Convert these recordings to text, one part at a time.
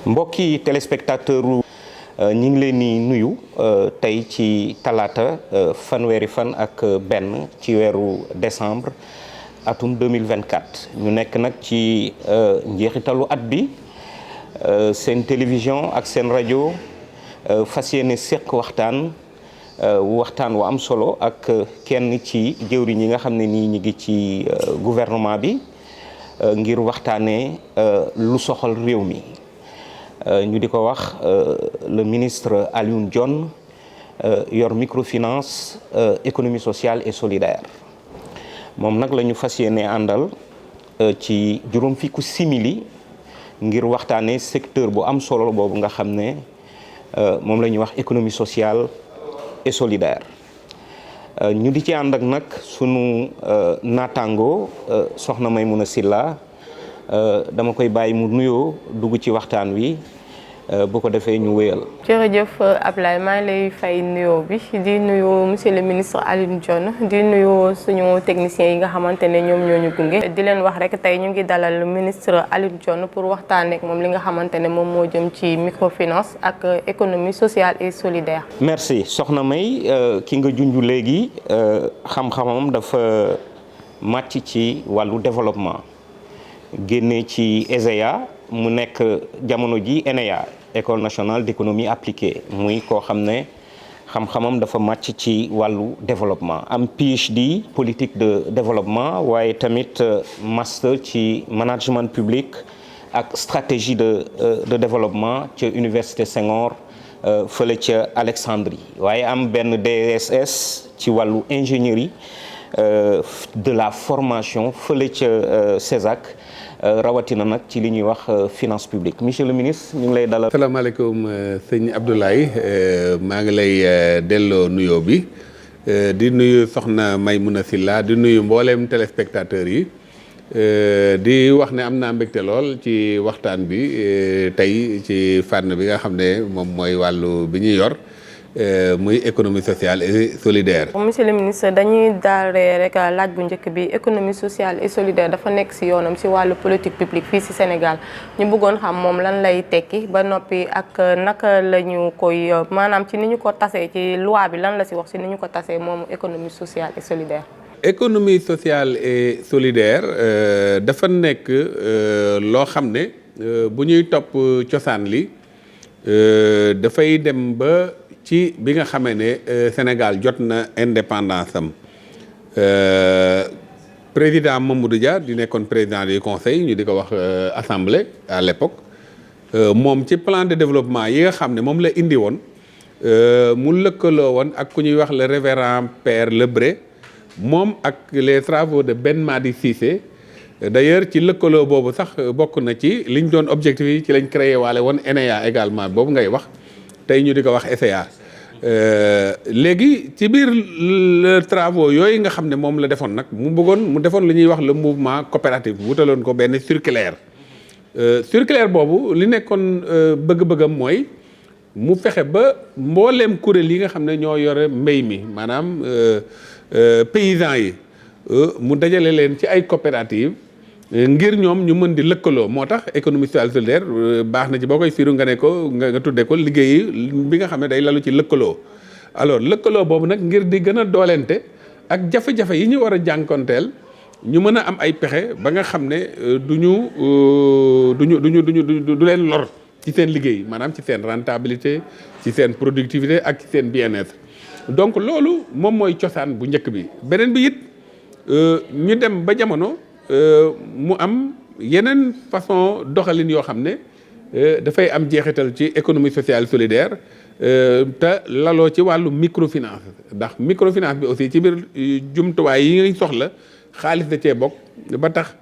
mbokki téléspectateur ñi ngi leen di nuyu tey ci talaata fanweeri fan ak benn ci weeru décembre atum 2024 ñu nekk nag ci njeexitalu at bi seen télévision ak seen rajo fas yéene seq waxtaan wu am solo ak kenn ci jëwriñ yi nga xam ne nii ñi ngi ci gouvernement bi ngir waxtaanee lu soxal réew mi ñu di ko wax le ministre Alioune Dione yor microfinance économie sociale et solidaire moom nag la ñu fas yéene àndal ci juróom fukki simili ngir waxtaanee secteur bu am solo boobu nga xam ne moom la ñuy wax économie sociale et solidaire ñu di ci ànd ak nag sunu naataango soxna Maimouna Sylla dama koy bàyyi mu nuyoo dugg ci waxtaan wi bu ko defee ñu wéyal. jërëjëf Ablaye maa ngi lay fay nuyoo bi di nuyu monsieur le ministre Alioune Dione di nuyu suñu techniciens yi nga xamante ne ñoom ñoo ñu gunge di leen wax rek tey ñu ngi dalal ministre Alioune Dione pour waxtaanee ak moom li nga xamante ne moom moo jëm ci microfinance ak économie sociale et solidaire. merci soxna May ki nga junj léegi xam-xamam dafa màcc ci wàllu développement. génne ci ESEA mu nekk jamono ji ENEA école nationale d'économie appliquée muy koo xam ne xam-xamam dafa màcc ci wàllu développement am PhD politique de développement waaye tamit master ci management public ak stratégie de développement ca université Senghor fële ca Alexandrie waaye am benn DSS ci wàllu ingénierie de la formation fële ca CESAC rawatina nag ci li ñuy wax finance publique monsieur le ministre ñu ngi lay dalal. asalaamaaleykum sëñ Abdoulaye maa ngi lay delloo nuyoo bi di nuyu soxna Maimouna Sylla di nuyu mbooleem téléspectateurs yi di wax ne am naa mbégte lool ci waxtaan bi tey ci fànn bi nga xam ne moom mooy wàllu bi ñuy yor muy économie sociale et solidaire. monsieur le ministre dañuy daaree rek laaj bu njëkk bi économie sociale et solidaire dafa nekk ci yoonam ci wàllu politique publique fii ci Sénégal ñu bëggoon xam moom lan lay tekki ba noppi ak naka la ñu koy maanaam ci ni ñu ko tasee ci loi bi lan la ci wax ci ni ñu ko tasee moom économie sociale et solidaire. économie sociale et solidaire dafa nekk loo xam ne bu ñuy topp cosaan li dafay dem ba. ci bi nga xamee ne Sénégal jot na indépendance am président Mamadou Dia di nekkoon président du conseil ñu di ko wax assemblée à l'époque moom ci plan de développement yi nga xam ne moom la indi woon mu lëkkaloo woon ak ku ñuy wax le révérend père Lebré moom ak les travaux de Ben Madi Cissé d'ailleurs ci lëkkaloo boobu sax bokk na ci liñ doon objectif yi ci lañ créé waale woon ENEA également boobu ngay wax tey ñu di ko wax ESEA léegi ci biir travaux yooyu nga xam ne moom la defoon nag mu defoon lu ñuy wax le mouvement coopératif wutaloon ko benn circulaire circulaire boobu li nekkoon bëgg-bëggam mooy mu fexe ba mbooleem kuréel yi nga xam ne ñoo yore mbéy mi maanaam paysans yi mu dajale leen ci ay coopérative ngir ñoom ñu mën di lëkkaloo moo tax économie sociale solidaire baax na ci boo koy firu nga ne ko nga tuddee ko liggéey bi nga xam ne day lalu ci lëkkaloo alors lëkkaloo boobu nag ngir di gën a doolente ak jafe-jafe yi ñu war a jànkonteel ñu mën a am ay pexe ba nga xam ne du leen lor ci seen liggéey maanaam ci seen rentabilité ci seen productivité ak ci seen bien-être donc loolu moom mooy cosaan bu njëkk bi beneen bi it ñu dem ba jamono mu am yeneen façon doxalin yoo xam ne dafay am jeexital ci économie sociale solidaire te laloo ci wàllu microfinance ndax microfinance bi aussi ci biir jumtuwaay yi ngay soxla xaalis da cee bokk ba tax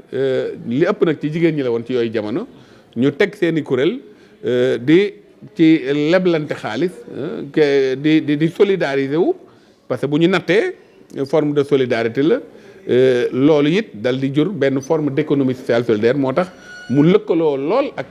li ëpp nag ci jigéen ñi la woon ci yooyu jamono ñu teg seeni kuréel di ci leblante xaalis di solidariser wu parce que bu ñu nattee forme de solidarité la loolu it dal di jur benn forme d'économie sociale solidaire moo tax mu lëkkaloo lool ak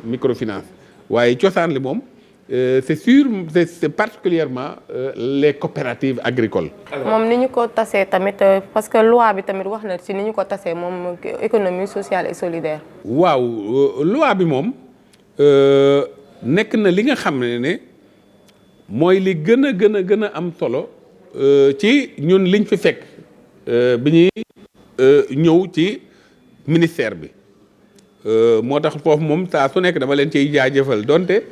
microfinance waaye cosaan li moom c'est sûr c'est particulièrement les coopératives agricoles. moom ni ñu ko tasee tamit parce que loi bi tamit wax na ci ni ñu ko tasee moom économie sociale et solidaire. waaw loi bi moom nekk na li nga xam ne mooy li gën a am solo ci ñun liñ fi fekk bi ñuy ñëw ci ministère bi moo tax foofu moom saa su nekk dama leen ciy jaajëfal donte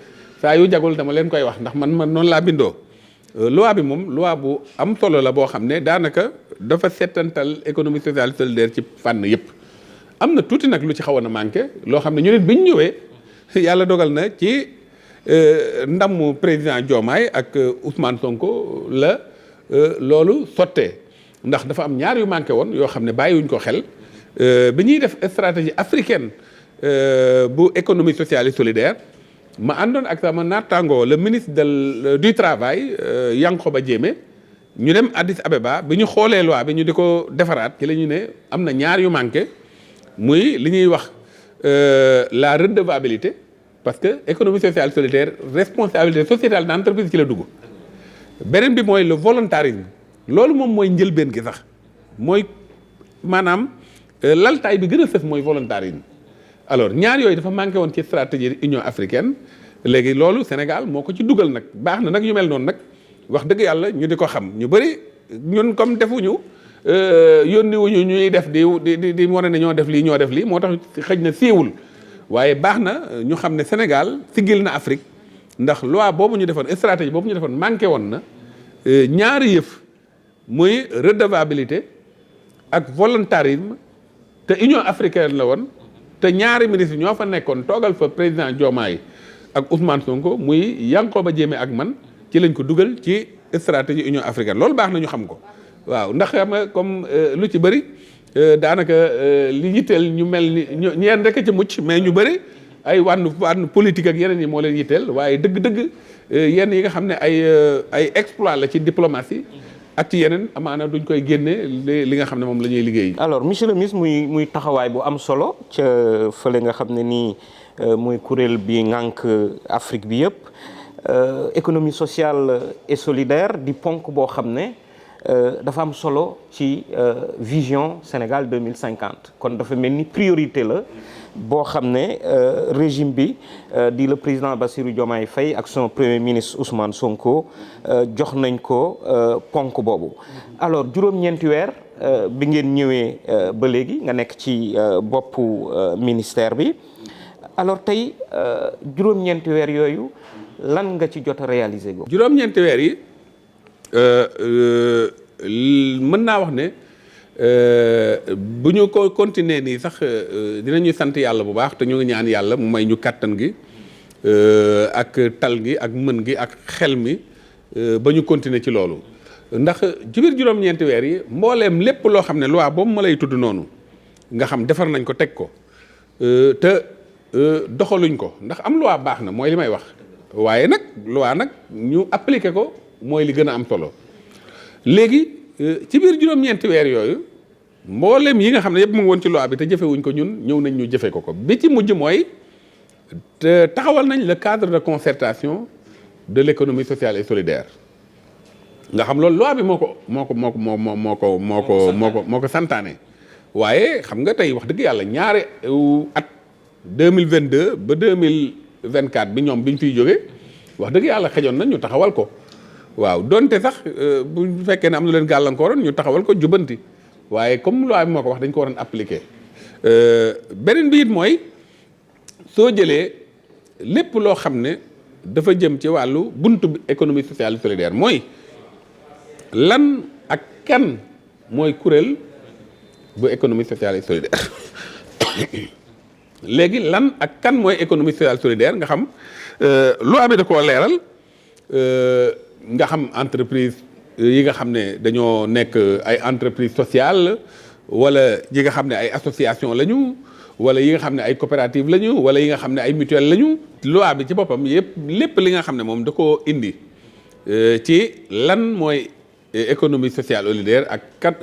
saa yu jagul dama leen koy wax ndax man noonu laa bindoo loi bi moom loi bu am solo la boo xam ne daanaka dafa settantal économie sociale solidaire ci fànn yëpp. am na tuuti nag lu ci xawoon a manqué loo xam ne ñu nit bi ñu ñëwee yàlla dogal na ci ndamu président Diomaye ak Ousmane Sonko la loolu sottee ndax dafa am ñaar yu manqué woon yoo xam ne bàyyiwuñ ko xel bi ñuy def stratégie africaine bu économie sociale et solidaire ma àndoon ak sama naataango le ministre du travail Yankhoba Diémé ñu dem Addis Abeba bi ñu xoolee loi bi ñu di ko defaraat ci la ñu ne am na ñaar yu manqué muy li ñuy wax la redevabilité parce que économie sociale solidaire responsabilité sociétale d'entreprise ci la dugg beneen bi mooy le volontarisme loolu moom mooy njëlbeen gi sax mooy maanaam laltaay bi gën a fës mooy volontarisme alors ñaar yooyu dafa manqué woon ci stratégie Union africaine léegi loolu Sénégal moo ko ci dugal nag baax na nag yu mel noonu nag wax dëgg yàlla ñu di ko xam ñu bëri ñun comme defuñu yónni wuñu ñuy def di wane ne ñoo def lii moo tax xëj na siiwul waaye baax na ñu xam ne Sénégal siggil na Afrique ndax loi boobu ñu defoon stratégie boobu ñu defoon manqué woon na ñaari yëf muy redevabilité ak volontarisme te Union africaine la woon te ñaari ministre ñoo fa nekkoon toogal fa président Diomaye ak Ousmane Sonko muy Yankhoba Diémé ak man ci lañ ko dugal ci stratégie Union africaine loolu baax na ñu xam ko waaw ndax xam nga comme lu ci bëri daanaka li yitteel ñu mel ni ñeen rek ci mucc mais ñu bëri ay wànn politique ak yeneen yi moo leen yitteel waaye dëgg-dëgg yenn yi nga xam ne ay exploit la ci diplomatie ak ci yeneen amaana duñ koy génne li nga xam ne moom la ñuy liggéey. alors monsieur le ministre muy taxawaay bu am solo ca fële nga xam ne nii muy kuréel bi ngànk Afrique bi yëpp économie sociale et solidaire di ponk boo xam ne dafa am solo ci vision Sénégal 2050 kon dafa mel ni priorité la boo xam ne régime bi di le président Bassirou Diomaye Faye ak son premier ministre Ousmane Sonko jox nañ ko ponk boobu. alors juróom-ñeenti weer bi ngeen ñëwee ba léegi nga nekk ci boppu ministère bi alors tey juróom-ñeenti weer yooyu lan nga ci jot a réaliser go juróom-ñeenti weer yi mën naa wax ne bu ñu ko continuer nii sax dinañuy sant yàlla bu baax te ñu ngi ñaan yàlla mu may ñu kàttan gi ak tal gi ak mën gi ak xel mi ba ñu continuer ci loolu ndax ci biir juróom-ñeenti weer yi mbooleem lépp loo xam ne loi boobu ma lay tudd noonu nga xam defar nañ ko teg ko te doxaluñ ko ndax am loi baax na mooy li may wax waaye nag loi nag ñu appliquer ko mooy li gën a am solo léegi ci biir juróom-ñeenti weer yooyu mboolem yi nga xam ne yëpp mu ngi woon ci loi bi te jëfewuñ ko ñun ñëw nañ ñu jëfe ko bi ci mujj mooy te taxawal nañ le cadre de concertation de l'économie sociale et solidaire nga xam loolu loi bi moo ko santaane waaye xam nga tey wax dëgg yàlla ñaari at 2022 ba 2024 bi ñoom bi ñu fiy jógee wax dëgg yàlla xejoon nañ ñu taxawal ko waaw donte sax bu fekkee ne am na leen gàllankooroon ñu taxawal ko jubanti waaye comme loi bi moo ko wax dañ ko waroon appliquer beneen bi it mooy soo jëlee lépp loo xam ne dafa jëm ci wàllu buntu bi économie sociale et solidaire mooy lan ak kan mooy kuréel bu économie sociale et solidaire léegi lan ak kan mooy économie sociale et solidaire nga xam loi bi da koo leeral nga xam entreprise yi nga xam ne dañoo nekk ay entreprise sociale wala yi nga xam ne ay association lañu wala yi nga xam ne ay coopérative lañu wala yi nga xam ne ay mutuelle lañu loi bi ci boppam lépp li nga xam ne moom da koo indi ci lan mooy économie sociale et solidaire ak kan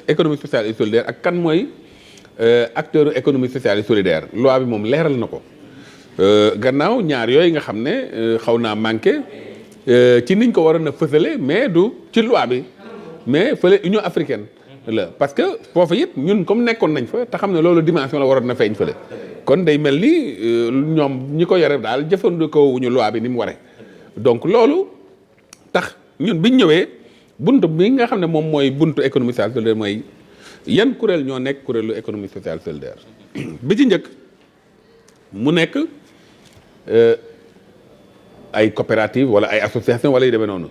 économie sociale et solidaire ak kan mooy acteur économie sociale et solidaire loi bi moom leeral na ko gannaaw ñaar yooyu nga xam ne xaw naa manqué ci niñ ko waroon a fësale mais du ci loi bi mais fële Union africaine la parce que foofu it ñun comme nekkoon nañ fa te xam ne loolu dimension la waroon na feeñ fële kon day mel ni ñoom ñi ko yore daal jëfandikoo wuñu loi bi ni mu waree donc loolu tax ñun biñ ñëwee buntu bi nga xam ne moom mooy buntu économie sociale solidaire mooy yan kuréel ñoo nekk kuréelu économie sociale solidaire bi ci njëkk mu nekk ay coopérative wala ay association wala yu demee noonu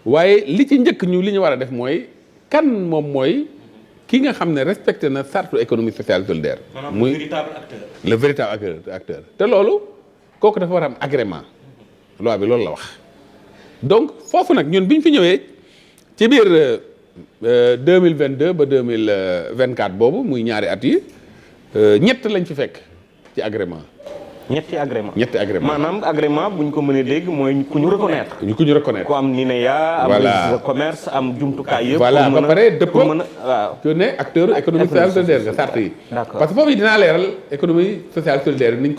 waaye li ci njëkk li ñu war a def mooy kan moom mooy ki nga xam ne respecté na charte économie sociale solidaire. muy véritable acteur. le véritable acteur te loolu kooku dafa war a am agrément loi bi loolu la wax donc foofu nag ñun bi ñu fi ñëwee ci biir 2022 ba 2024 boobu muy ñaari at yi ñett lañ fi fekk ci agrément. ñetti agrément maanaam agrément bu ñu ko mënee dégg mooy ku ñu reconnaître. ku ñu reconnaître. ku am NINEA. am registre de commerce am jumtukaay yëpp. voilà ba pare dëppoo waaw. ku ne acteur économie sociale solidaire nga sart yi. d'accord parce que foofu dinaa leeral économie sociale solidaire ni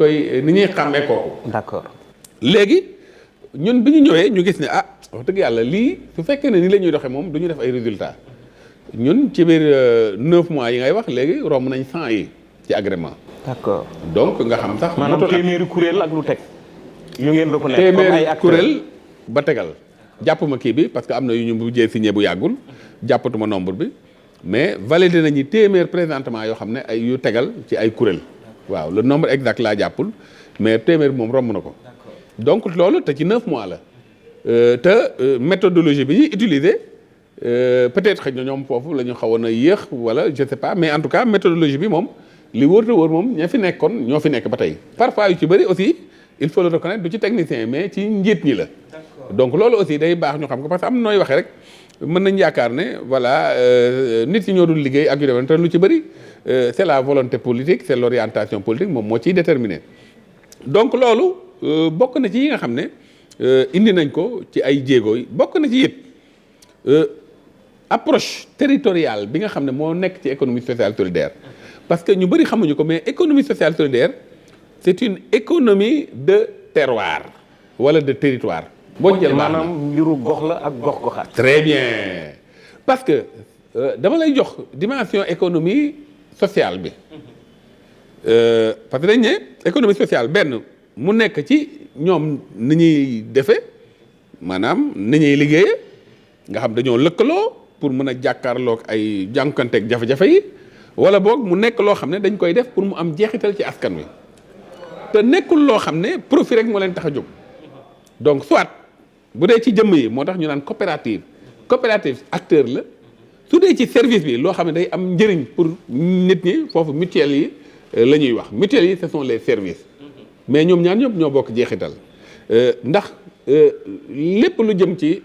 ñuy xàmmee kooku. d'accord léegi ñun bi ñu ñëwee ñu gis ne wax dëgg yàlla lii su fekkee ne ni la ñuy doxee moom du ñu def ay résultats ñun ci biir 9 mois yi ngay wax léegi romb nañ 100 yi ci agrément. d'accord donc nga xam sax. maanaam téeméeri kuréel ak lu teg. yu ngeen reconnaître comme ay acteurs téeméeri kuréel ba tegal. jàppuma kii bi parce que am na yu ñu mujjee signé bu yàggul jàppatuma nombre bi mais validé nañu téeméer présentement yoo xam ne ay yu tegal ci ay kuréel. waaw le nombre exact laa jàppul mais téeméer moom romb na ko. donc loolu te ci 9 mois la. te méthodologie bi ñuy utiliser peut-être xëy na ñoom foofu la ñu xawoon a yéex wala je sais pas mais en tout cas méthodologie bi moom li wóor te wóor moom ña fi nekkoon ñoo fi nekk ba tey. parfois yu ci bëri aussi il faut le reconnaître du ci technicien mais ci njiit ñi la. donc loolu aussi day baax ñu xam ko parce que am na nooy waxee rek mën nañ yaakaar ne voilà nit yi ñoo dul liggéey ak yu demee te lu ci bëri c'est la volonté politique c'est l'orientation politique moom moo ciy déterminé. donc loolu bokk na ci yi nga xam ne. indi nañ ko ci ay jéego yi bokk na ci it approche territoriale bi nga xam ne moo nekk ci économie sociale solidaire parce que ñu bëri xamuñu ko mais économie sociale solidaire c'est une économie de terroir wala de territoire. boo jël maanaam mbiru gox la ak gox-goxaat. très bien parce que dama lay jox dimension économie sociale bi parce que dañ ne économie sociale benn mu nekk ci. ñoom ni ñuy defee maanaam ni ñuy liggéeye nga xam dañoo lëkkaloo pour mën a jàkkaarloog ay jànkuwanteeg jafe-jafe yi wala boog mu nekk loo xam ne dañ koy def pour mu am jeexital ci askan wi te nekkul loo xam ne profit rek moo leen tax a jóg donc soit bu dee ci jëmm yi moo tax ñu naan coopérative acteur la su dee ci service bi loo xam ne day am njëriñ pour nit ñi foofu mutuelle yi la ñuy wax mutuelle yi ce sont les services. mais ñoom ñaar ñëpp ñoo bokk jeexital ndax lépp lu jëm ci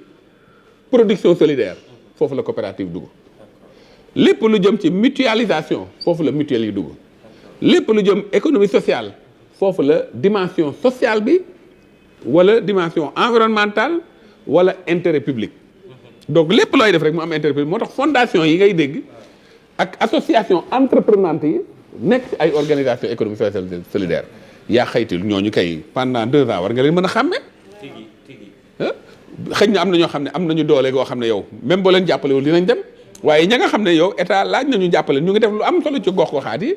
production solidaire foofu la coopérative dugg lépp lu jëm ci mutualisation foofu la mutuelle yi dugg lépp lu jëm économie sociale foofu la dimension sociale bi wala dimension environnementale wala intérêt public donc lépp looy def rek mu am intérêt public moo tax fondation yi ngay dégg ak association entreprenante yi nekk ci ay organisation économique sociale solidaire yaa xaytil ñooñu kay pendant 2 ans war nga leen mën a xàmme xëy na am na ñoo xam ne am nañu doole goo xam ne yow même boo leen jàppalewul dinañ dem waaye ña nga xam ne yow état laaj nañu jàppale ñu ngi def lu am solo ci gox-goxaat yi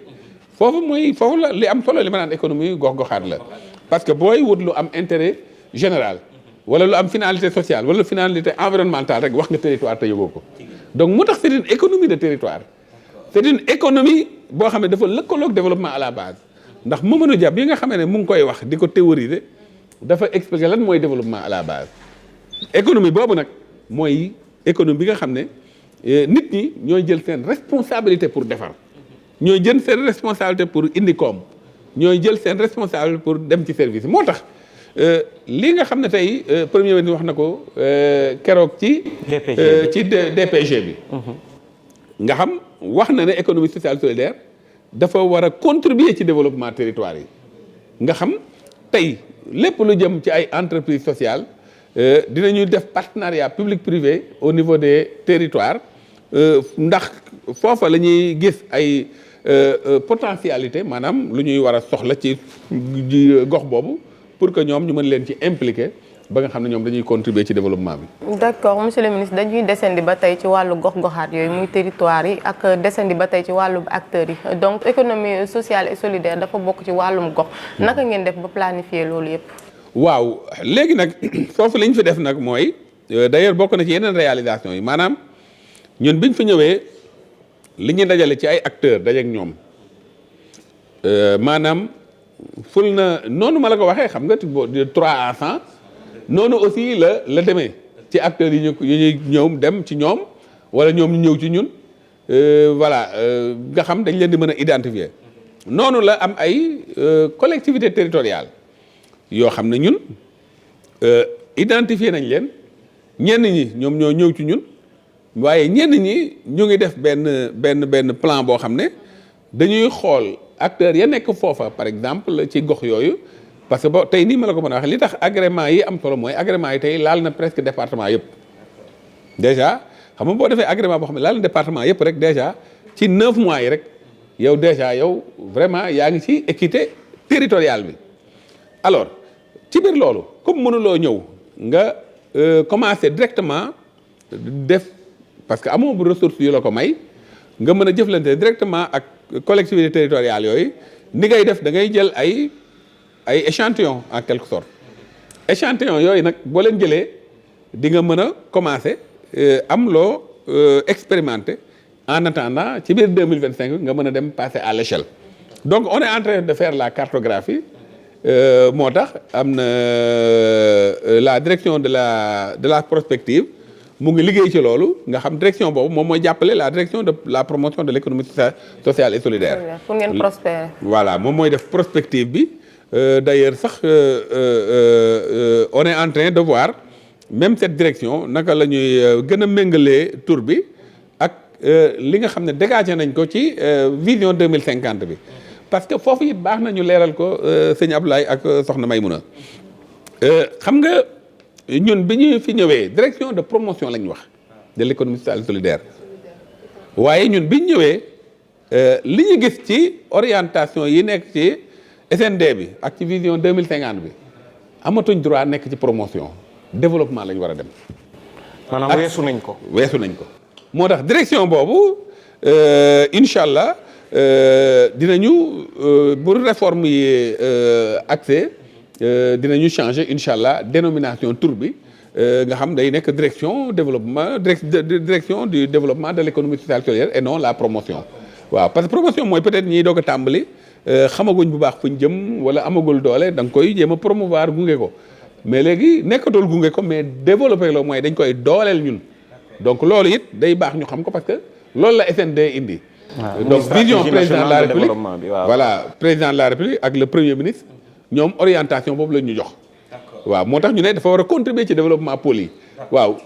foofu la li am solo li ma naan économie gox-goxaat la parce que booy wut lu am intérêt général wala lu am finalité sociale wala finalité environnementale rek wax nga territoire te yëgoo ko donc moo tax c'est une économie de territoire c'est une économie boo xam ne dafa lëkkaloog développement à la base ndax Mamadou Dia bi nga xamee ne mu ngi koy wax di ko théoriser dafa expliquer lan mooy développement à la base économie boobu nag mooy économie bi nga xam ne nit ñi ñooy jël seen responsabilité pour defar ñooy jël seen responsabilité pour indi koom ñooy jël seen responsabilité pour dem ci service moo tax li nga xam ne tey premier ministre wax na ko keroog ci DPG bi nga xam wax na ne économie sociale solidaire dafa war a contribuer ci développement territoire yi nga xam tey lépp lu jëm ci ay entreprises sociales dinañu def partenariat public privé au niveau des territoires ndax foofa la ñuy gis ay potentialité maanaam lu ñuy war a soxla ci gox boobu pour que ñoom ñu mën leen ci impliquer ba nga xam ne ñoom dañuy contribuer ci développement bi. d'accord monsieur le ministre dañuy descendi ba tey ci wàllu gox-goxaat yooyu muy territoire yi ak descendi ba tey ci wàllu acteurs yi donc économie sociale et solidaire dafa bokk ci wàllum gox naka ngeen def ba planifier loolu yëpp. waaw léegi nag foofu li ñu fi def nag mooy d'ailleurs bokk na ci yeneen réalisation yi maanaam ñun biñ fi ñëwee li ñu dajale ci ay acteurs dajeek ñoom maanaam ful na noonu ma la ko waxee xam nga de 3 à 100 noonu aussi la demee ci acteurs yi ñuy ñëw dem ci ñoom wala ñoom ñu ñëw ci ñun voilà nga xam dañ leen di mën a identifier noonu la am ay collectivités territoriales yoo xam ne ñun identifier nañ leen ñenn ñi ñoom ñoo ñëw ci ñun waaye ñenn ñi ñu ngi def benn plan boo xam ne dañuy xool acteurs ya nekk foofa par exemple ci gox yooyu parce que tey nii ma la ko mën a wax li tax agrément yi am solo mooy agrément yi tey laal na presque département yëpp déjà xam nga boo defee agrément boo xam ne laal na département yëpp rek déjà ci 9 mois yi rek yow déjà yow vraiment yaa ngi ci équité territoriale bi alors ci biir loolu comme mënuloo ñëw nga commencer directement def parce que amoo bu ressource yu la ko may nga mën a jëflante directement ak collectivités territoriales yooyu ni ngay def da ngay jël ay échantillon en quelque sorte échantillon yooyu nag boo leen jëlee di nga mën a commencer am loo expérimenter en attendant ci biir 2025 nga mën a dem passer à l'échelle donc on est en train de faire la cartographie moo tax am na la direction de la prospective mu ngi liggéey ci loolu nga xam direction boobu moom mooy jàppale la direction de la promotion de l'économie sociale et solidaire. pour ngeen prospérer. voilà moom mooy def prospective bi d'ailleurs sax on est en train de voir même cette direction naka la ñuy gën a méngalee tur bi ak li nga xam ne dégagé nañ ko ci vision 2050 bi parce que foofu it baax na ñu leeral ko sëñ Abdoulaye ak soxna Maymouna xam nga. ñun bi ñu fi ñëwee direction de promotion lañ wax de l'économie sociale et solidaire waaye ñun bi ñu ñëwee li ñu gis ci orientation yi nekk ci SND bi ak ci vision 2050 bi amatuñ droit nekk ci promotion développement lañ war a dem. maanaam weesu nañ ko. weesu nañ ko moo tax direction boobu incha allah dinañu bu réforme yi accès. dinañu changer incha allah dénomination tur bi nga xam day nekk direction direction du développement de l'économie sociale et solidaire et non la promotion waaw parce que promotion mooy peut-être ñiy doog a tàmbali xamaguñ bu baax fuñ jëm wala amagul doole da nga koy jéem a promouvoir gunge ko mais léegi nekkatul gunge ko mais développer la mooy dañ koy dooleel ñun donc loolu it day baax ñu xam ko parce que loolu la SND indi. donc vision président de la République voilà président de la République ak le premier ministre. ñoom orientation boobu la ñu jox. waaw moo tax ñu ne dafa war a contribuer ci développement pôle yi. waaw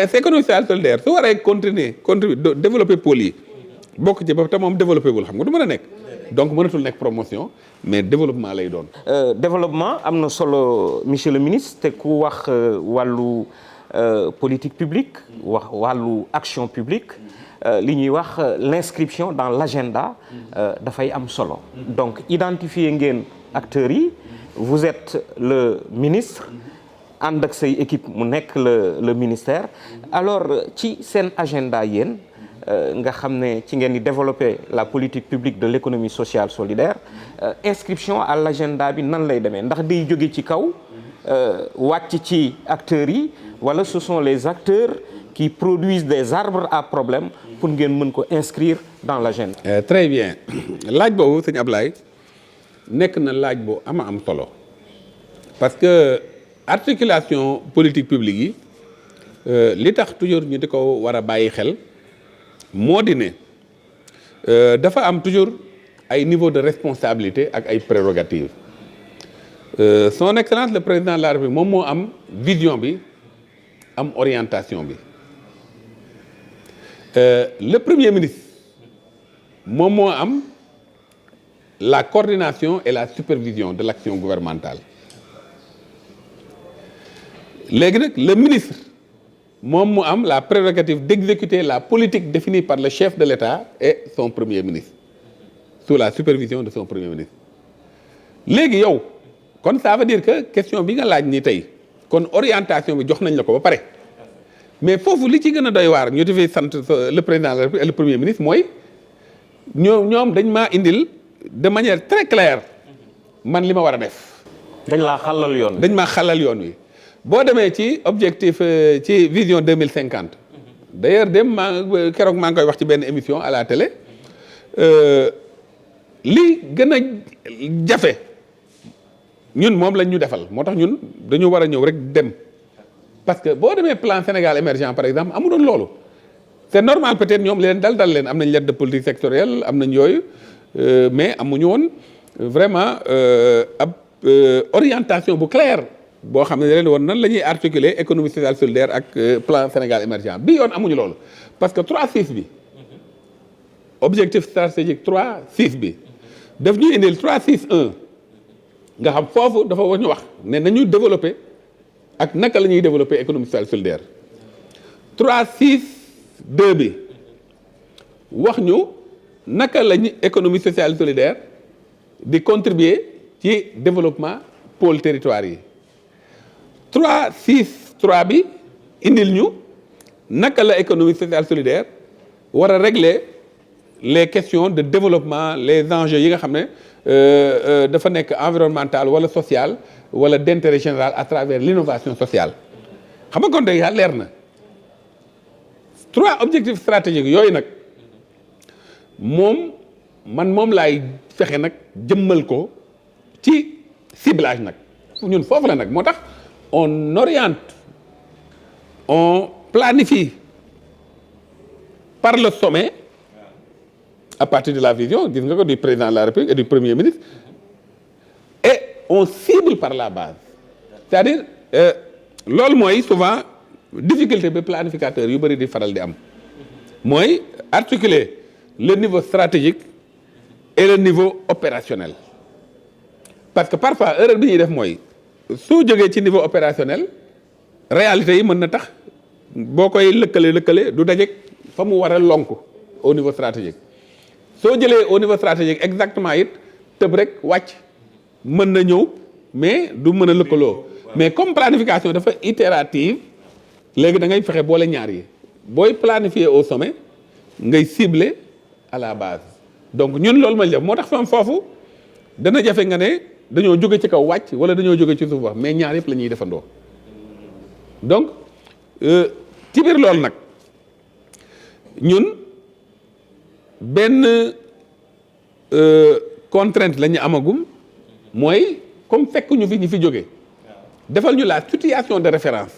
c'est économie sociale solidaire su waree contribuer développer pôle yi bokk ci ba te moom développé wul xam nga du mën a nekk. donc mënatul nekk promotion mais développement lay doon. développement am na solo monsieur le ministre te ku wax wàllu politique publique wax wàllu action publique li ñuy wax l'inscription dans l'agenda dafay am solo donc identifier ngeen. acteurs yi vous êtes le ministre ànd ak say équipe mu nekk le ministère alors ci seen agenda yéen nga xam ne ci ngeen di développer la politique publique de l'économie sociale solidaire inscription à l'agenda bi nan lay demee ndax day jóge ci kaw wàcc ci acteurs yi wala ce sont les acteurs qui produisent des arbres à problème pour ngeen mën ko inscrire dans l'agenda. Très bien laaj boobu sëñ Ablaye nekk na laaj bu am solo parce que articulation politique publique yi li tax toujours ñu di ko war a bàyyi xel moo di ne dafa am toujours ay niveau de responsabilité ak ay prérogatives son excellence le président de la République moom moo am vision bi am orientation bi le premier ministre moom moo am la coordination et la supervision de l'action gouvernementale léegi nag le ministre moom mu am la prérogative d'exécuter la politique définie par le chef de l'État et son premier ministre sous la supervision de son premier ministre léegi yow kon ça veut dire que question bi nga laaj ni tey kon orientation bi jox nañ la ko ba pare mais foofu li ci gën a doy waar ñu defee sant le président de la République et le premier ministre mooy ñoom dañ maa indil de manière très claire man li ma war a def. dañ laa xalal yoon. dañ maa xalal yoon wi boo demee ci objectif ci vision 2050 d'ailleurs keroog maa ngi koy wax ci benn émission à la télé li gën a jafe ñun moom lañ ñu defal moo tax ñun dañu war a ñëw rek dem parce que boo demee plan Sénégal émergent par exemple amu doon loolu c'est normal peut-être ñoom leen dal leen am nañ lettre de politique sectorielle am nañ yooyu mais amuñu woon vraiment ab orientation bu claire boo xam ne leen woon nan la ñuy articuler économie sociale solidaire ak plan Sénégal émergent bi yoon amuñu loolu parce que 3-6 bi objectif stratégique 3-6 bi daf ñu indil 3-6-1 nga xam foofu dafa war ñu wax ne nañu développer ak naka la ñuy développer économie sociale solidaire 3-6-2 bi wax ñu naka la ñu économie sociale solidaire di contribuer ci développement pôle territoire yi 3-6-3 bi indil ñu naka la économie sociale solidaire war a régler les questions de développement les enjeux yi nga xam ne dafa nekk environnemental wala social wala d'intérêt général à travers l'innovation sociale xam nga kon tey leer na 3 objectifs stratégiques yooyu nag moom laay fexe nag jëmmal ko ci ciblage nag ñun foofu la nag moo tax on oriente on planifie par le sommet à partir de la vision gis nga ko du président de la République et du premier ministre et on cible par la base c'est-à-dire loolu mooy souvent difficulté bi planificateur yu bëri di faral di am mooy articuler le niveau stratégique et le niveau opérationnel parce que parfois erreur bi ñuy def mooy soo jógee ci niveau opérationnel réalité yi mën na tax boo koy lëkkale du dajeek fa mu war a lonk au niveau stratégique soo jëlee au niveau stratégique exactement it tëb rek wàcc mën na ñëw mais du mën a lëkkaloo mais comme planification dafa itérative léegi da ngay fexe boole ñaar yi booy planifier au sommet ngay cibler à la base donc ñun loolu ma def moo tax foofu dana jafe nga ne dañoo jóge ci kaw wàcc wala dañoo jóge ci suuf wax mais ñaar yëpp la ñuy defandoo donc ci biir loolu nag ñun benn contrainte la ñu amagum mooy comme fekk ñu fi jóge defal ñu la situation de référence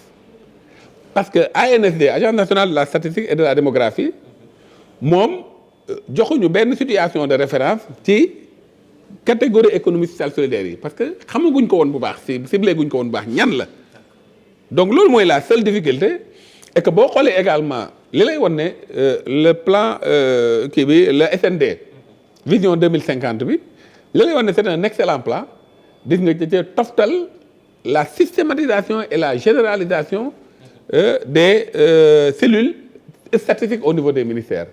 parce que ANSD Agence nationale de la statistique et de la démographie moom joxuñu benn situation de référence ci catégorie économie sociale solidaire yi parce que xamaguñ ko woon bu baax ciblé guñ ko woon bu baax ñan la donc loolu mooy la seule difficulté et que boo xoolee également li lay won ne le plan kii bi le SND vision 2050 bi li lay won ne c'est un excellent plan gis nga ci toftal la systématisation et la généralisation des cellules statistiques au niveau des ministères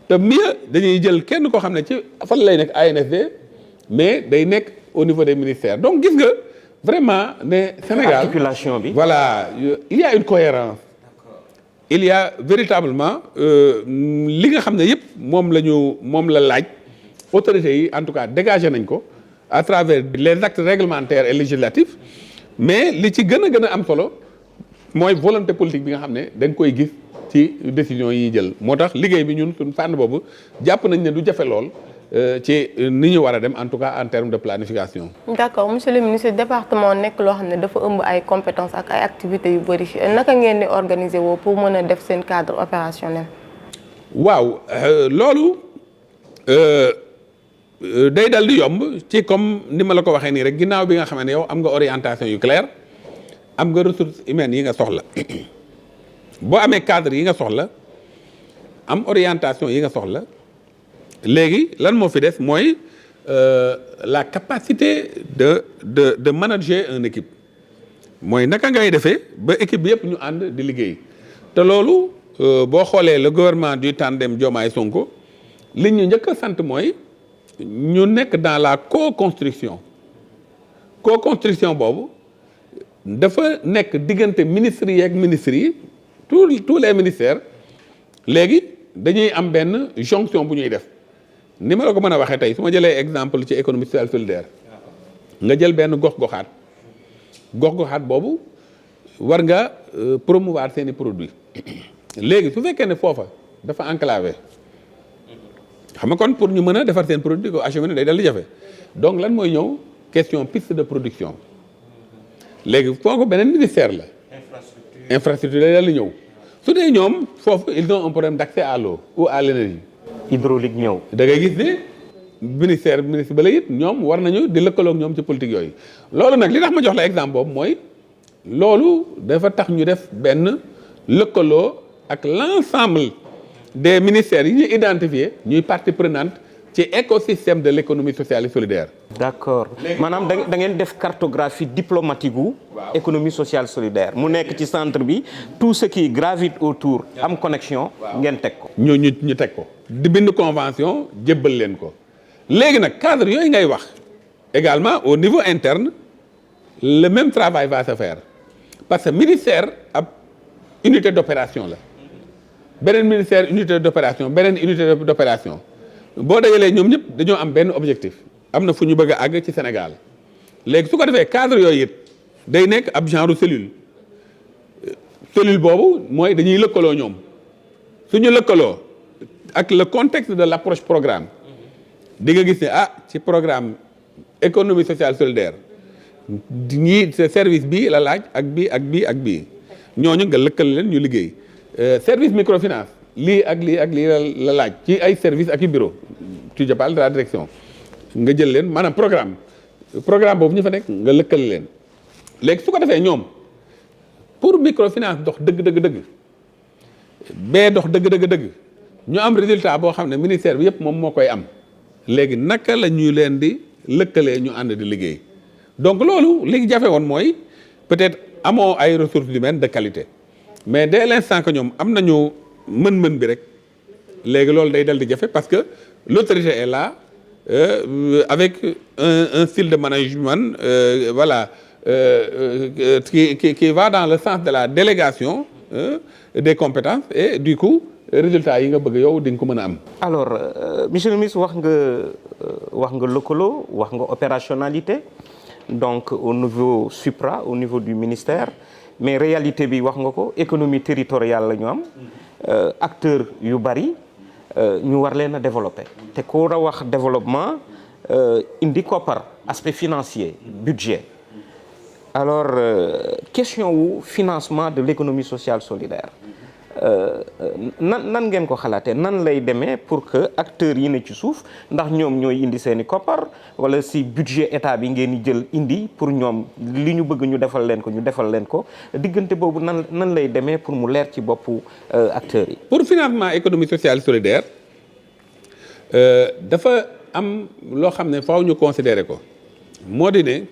te mieux dañuy jël kenn koo xam ne ci fan lay nekk ANSD mais day nekk au niveau des ministères donc gis nga vraiment ne Sénégal articulation bi voilà il y a une cohérence il y a véritablement li nga xam ne yëpp moom la laaj autorités yi en tout cas dégagé nañ ko à travers les actes réglementaires et législatifs mais li ci gën a am solo mooy volonté politique bi nga xam ne dañ koy gis ci décision yi jël moo tax liggéey bi ñun suñ fànn boobu jàpp nañ ne du jafe lool ci ni ñu war a dem en tout cas en termes de planification. d'accord monsieur le ministre département nekk loo xam ne dafa ëmb ay compétences ak ay activités yu bëri naka ngeen di organiser woo pour mën a def seen cadre opérationnel. waaw loolu day dal di yomb ci comme ni ma la ko waxee nii rek ginnaaw bi nga xam ne yow am nga orientation yu claire am nga ressources humaines yi nga soxla boo amee cadre yi nga soxla am orientation yi nga soxla. léegi lan moo fi des mooy la capacité de manager une équipe mooy naka ngay defee ba équipe bi yëpp ñu ànd di liggéey te loolu boo xoolee le gouvernement du tandem Diomaye Sonko li ñu njëkk a sant mooy ñu nekk dans la co-construction boobu dafa nekk diggante ministres yi ak ministres yi tous les ministères léegi dañuy am benn jonction bu ñuy def ni ma la ko mën a waxee tey su ma jëlee exemple ci économie sociale solidaire nga jël benn gox-goxaat boobu war nga promouvoir seeni produits léegi su fekkee ne foofa dafa enclavé xam nga kon pour ñu mën a defar seen produit ko acheminé day dal di jafe donc lan mooy ñëw question piste de production léegi foofu beneen ministère la infrastructure day dal di ñëw su dee ñoom foofu ils ont un problème d'accès à l'eau ou à l'énergie hydraulique ñëw. da ngay gis ne ministre ba la it ñoom war nañu di lëkkaloo ak ñoom ci politique yooyu loolu nag li tax ma jox la exemple boobu mooy loolu dafa tax ñu def benn lëkkaloo ak l'ensemble des ministères yi ñuy identifier ñuy partie prenante ci écosystème de l'économie sociale et solidaire. D'accord maanaam da ngeen def cartographie diplomatique gu économie sociale solidaire mu nekk ci centre bi tout ce qui gravite autour am connexion ngeen teg ko. ñu teg ko di bind convention jébbal leen ko léegi nag cadre yooyu ngay wax également au niveau interne le même travail va se faire parce que ministère ab unité d'opération la beneen ministère unité d'opération beneen unité d'opération boo dajalee ñoom ñëpp dañoo am benn objectif am na fu ñu bëgg a àgg ci Sénégal léegi su ko defee cadre yooyu it day nekk ab genre cellule boobu mooy dañuy lëkkaloo ñoom suñu lëkkaloo ak le contexte de l'approche programme di nga gis ne ci programme économie sociale solidaire ñii service bii la laaj ak bii ñooñu nga lëkkal leen ñu liggéey service microfinance lii ak lii la laaj ci ay service ak i bureau tu parles de la direction nga jël leen maanaam programme boobu ñu fa nekk nga lëkkal leen léegi su ko defee ñoom pour microfinance dox dëgg bee dox dëgg ñu am résultat boo xam ne ministère bi yëpp moom moo koy am léegi naka la ñu leen di lëkkalee ñu ànd di liggéey donc loolu li jafe woon mooy peut-être amoo ay ressources humaines de qualité mais dès l'instant que ñoom am nañu mën-mën bi rek léegi loolu day dal di jafe parce que l'autorité est là avec un style de management qui va dans le sens de la délégation des compétences et du coup résultats yi nga bëgg yow di nga ko mën a am. alors monsieur le ministre wax nga lëkkaloo wax nga opérationnalité donc au niveau supra au niveau du ministère mais réalité bi wax nga ko économie territoriale la ñu am acteurs yu bari ñu war leen a développer te ku war a wax développement indi koppar aspect financier budget alors question wu financement de l'économie sociale solidaire nan ngeen ko xalaatee nan lay demee pour que acteurs yi ne ci suuf ndax ñoom ñooy indi seeni koppar wala si budget état bi ngeen di jël indi pour ñoom li ñu bëgg ñu defal leen ko diggante boobu nan lay demee pour mu leer ci boppu acteurs yi. pour financement économie sociale solidaire dafa am loo xam ne faaw ñu considérer ko moo di ne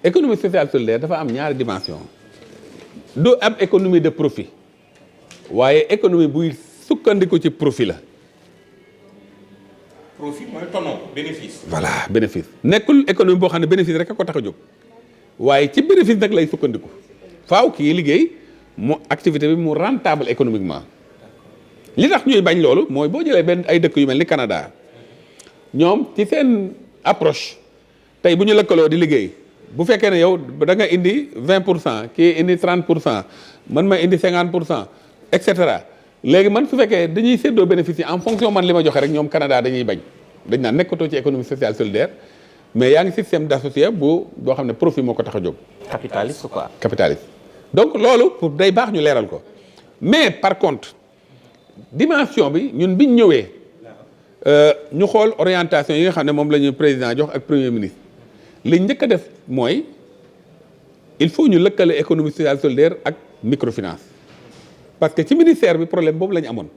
économie sociale solidaire dafa am ñaari dimension du am économie de profit. waaye économie buy sukkandiku ci profit la. profit mooy tono bénéfice. voilà bénéfice nekkul économie boo xam ne bénéfice rek a ko tax a jóg waaye ci bénéfice nag lay sukkandiku faaw kii liggéey mu activité bi mu rentable économiquement. li tax ñuy bañ loolu mooy boo jëlee benn ay dëkk yu mel ni Canada ñoom ci seen approche tey bu ñu lëkkaloo di liggéey bu fekkee ne yow da nga indi 20% kii indi 30% man ma indi 50%. et cetera léegi man su fekkee dañuy séddoo bénéfice yi en fonction man li ma joxe rek ñoom Canada dañuy bañ dañ naan nekkatoo ci économie sociale solidaire mais yaa ngi système d'associé boo xam ne profit moo ko tax a jóg. capitaliste quoi. capitaliste donc loolu pour day baax ñu leeral ko mais par contre dimension bi ñun biñ ñëwee ñu xool orientation yi nga xam ne moom la ñu président jox ak premier ministre li njëkk a def mooy il faut ñu lëkkale économie sociale solidaire ak microfinance. parce que ci ministère bi problème boobu la ñu amoon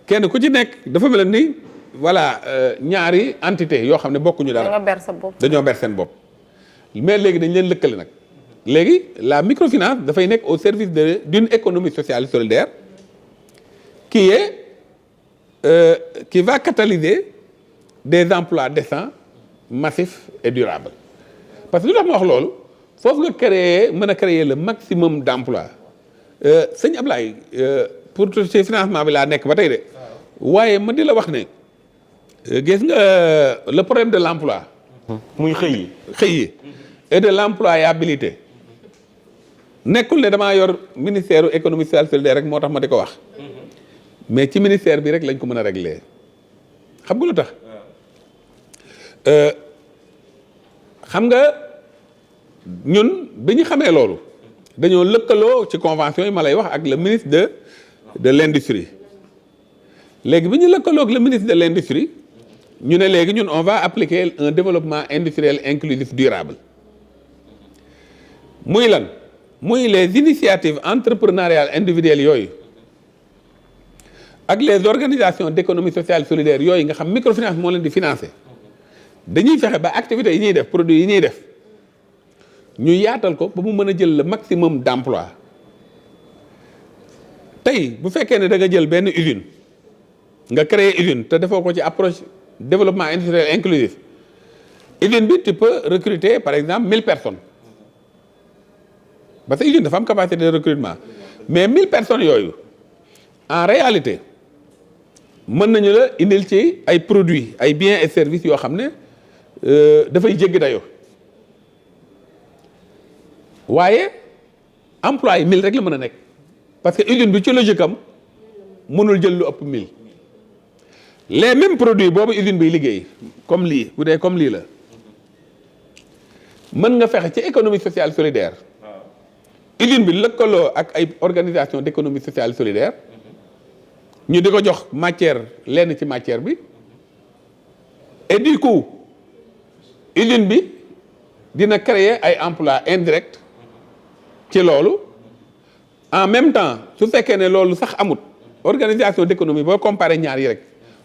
kenn ku ci nekk dafa mel ni voilà ñaari entité yoo xam ne bokkuñu dara. dañoo ber sa bopp. dañoo ber seen bopp mais léegi dañ leen lëkkale nag léegi la microfinance dafay nekk au service d'une économie sociale et solidaire qui va catalyser des emplois décents massifs et durables parce que lu tax ma wax loolu foofu nga mën a créer le maximum d'emploi sëñ Ablaye pour ci financement bi laa nekk ba tey de waaye ma di la wax ne gis nga le problème de l'emploi muy xëy yi et de l'employabilité nekkul ne damaa yor ministère économie sociale solidaire rek moo tax ma di ko wax mais ci ministère bi rek lañ ko mën a régler xam nga lu tax xam nga ñun bi ñu xamee loolu dañoo lëkkaloo ci convention yi ma lay wax ak le ministre de l'industrie léegi bi ñu lëkkaloo ak le ministre de l'industrie ñu ne léegi ñun on va appliquer un développement industriel inclusif durable muy lan muy les initiatives entrepreneuriales individuelles yooyu ak les organisations d'économie sociale solidaire yooyu nga xam microfinance moo leen di financer dañuy fexe ba activités yi ñuy def produits yi ñuy def ñu yaatal ko ba mu mën a jël le maximum d'emploi tey bu fekkee ne da nga jël benn usine nga créer usine te defoo ko ci approche développement industriel inclusif usine bi tu peux recruter par exemple 1000 personnes parce que usine dafa am capacité de recrutement mais 1000 personnes yooyu en réalité mën nañu la indil ci ay produits ay biens et services yoo xam ne dafay jéggi dayoo waaye emploi yi 1000 rek la mën a nekk parce que usine bi ci logique am mënul jël lu ëpp 1000 les mêmes produits boobu usine biy liggéey comme lii bu dee comme lii la mën nga fexe ci économie sociale solidaire usine bi lëkkaloo ak ay organisation d'économie sociale solidaire ñu di ko jox matière lenn ci matière bi et du coup usine bi dina créer ay emplois indirects ci loolu en même temps su fekkee ne loolu sax amut organisation d'économie boo comparer ñaar yi rek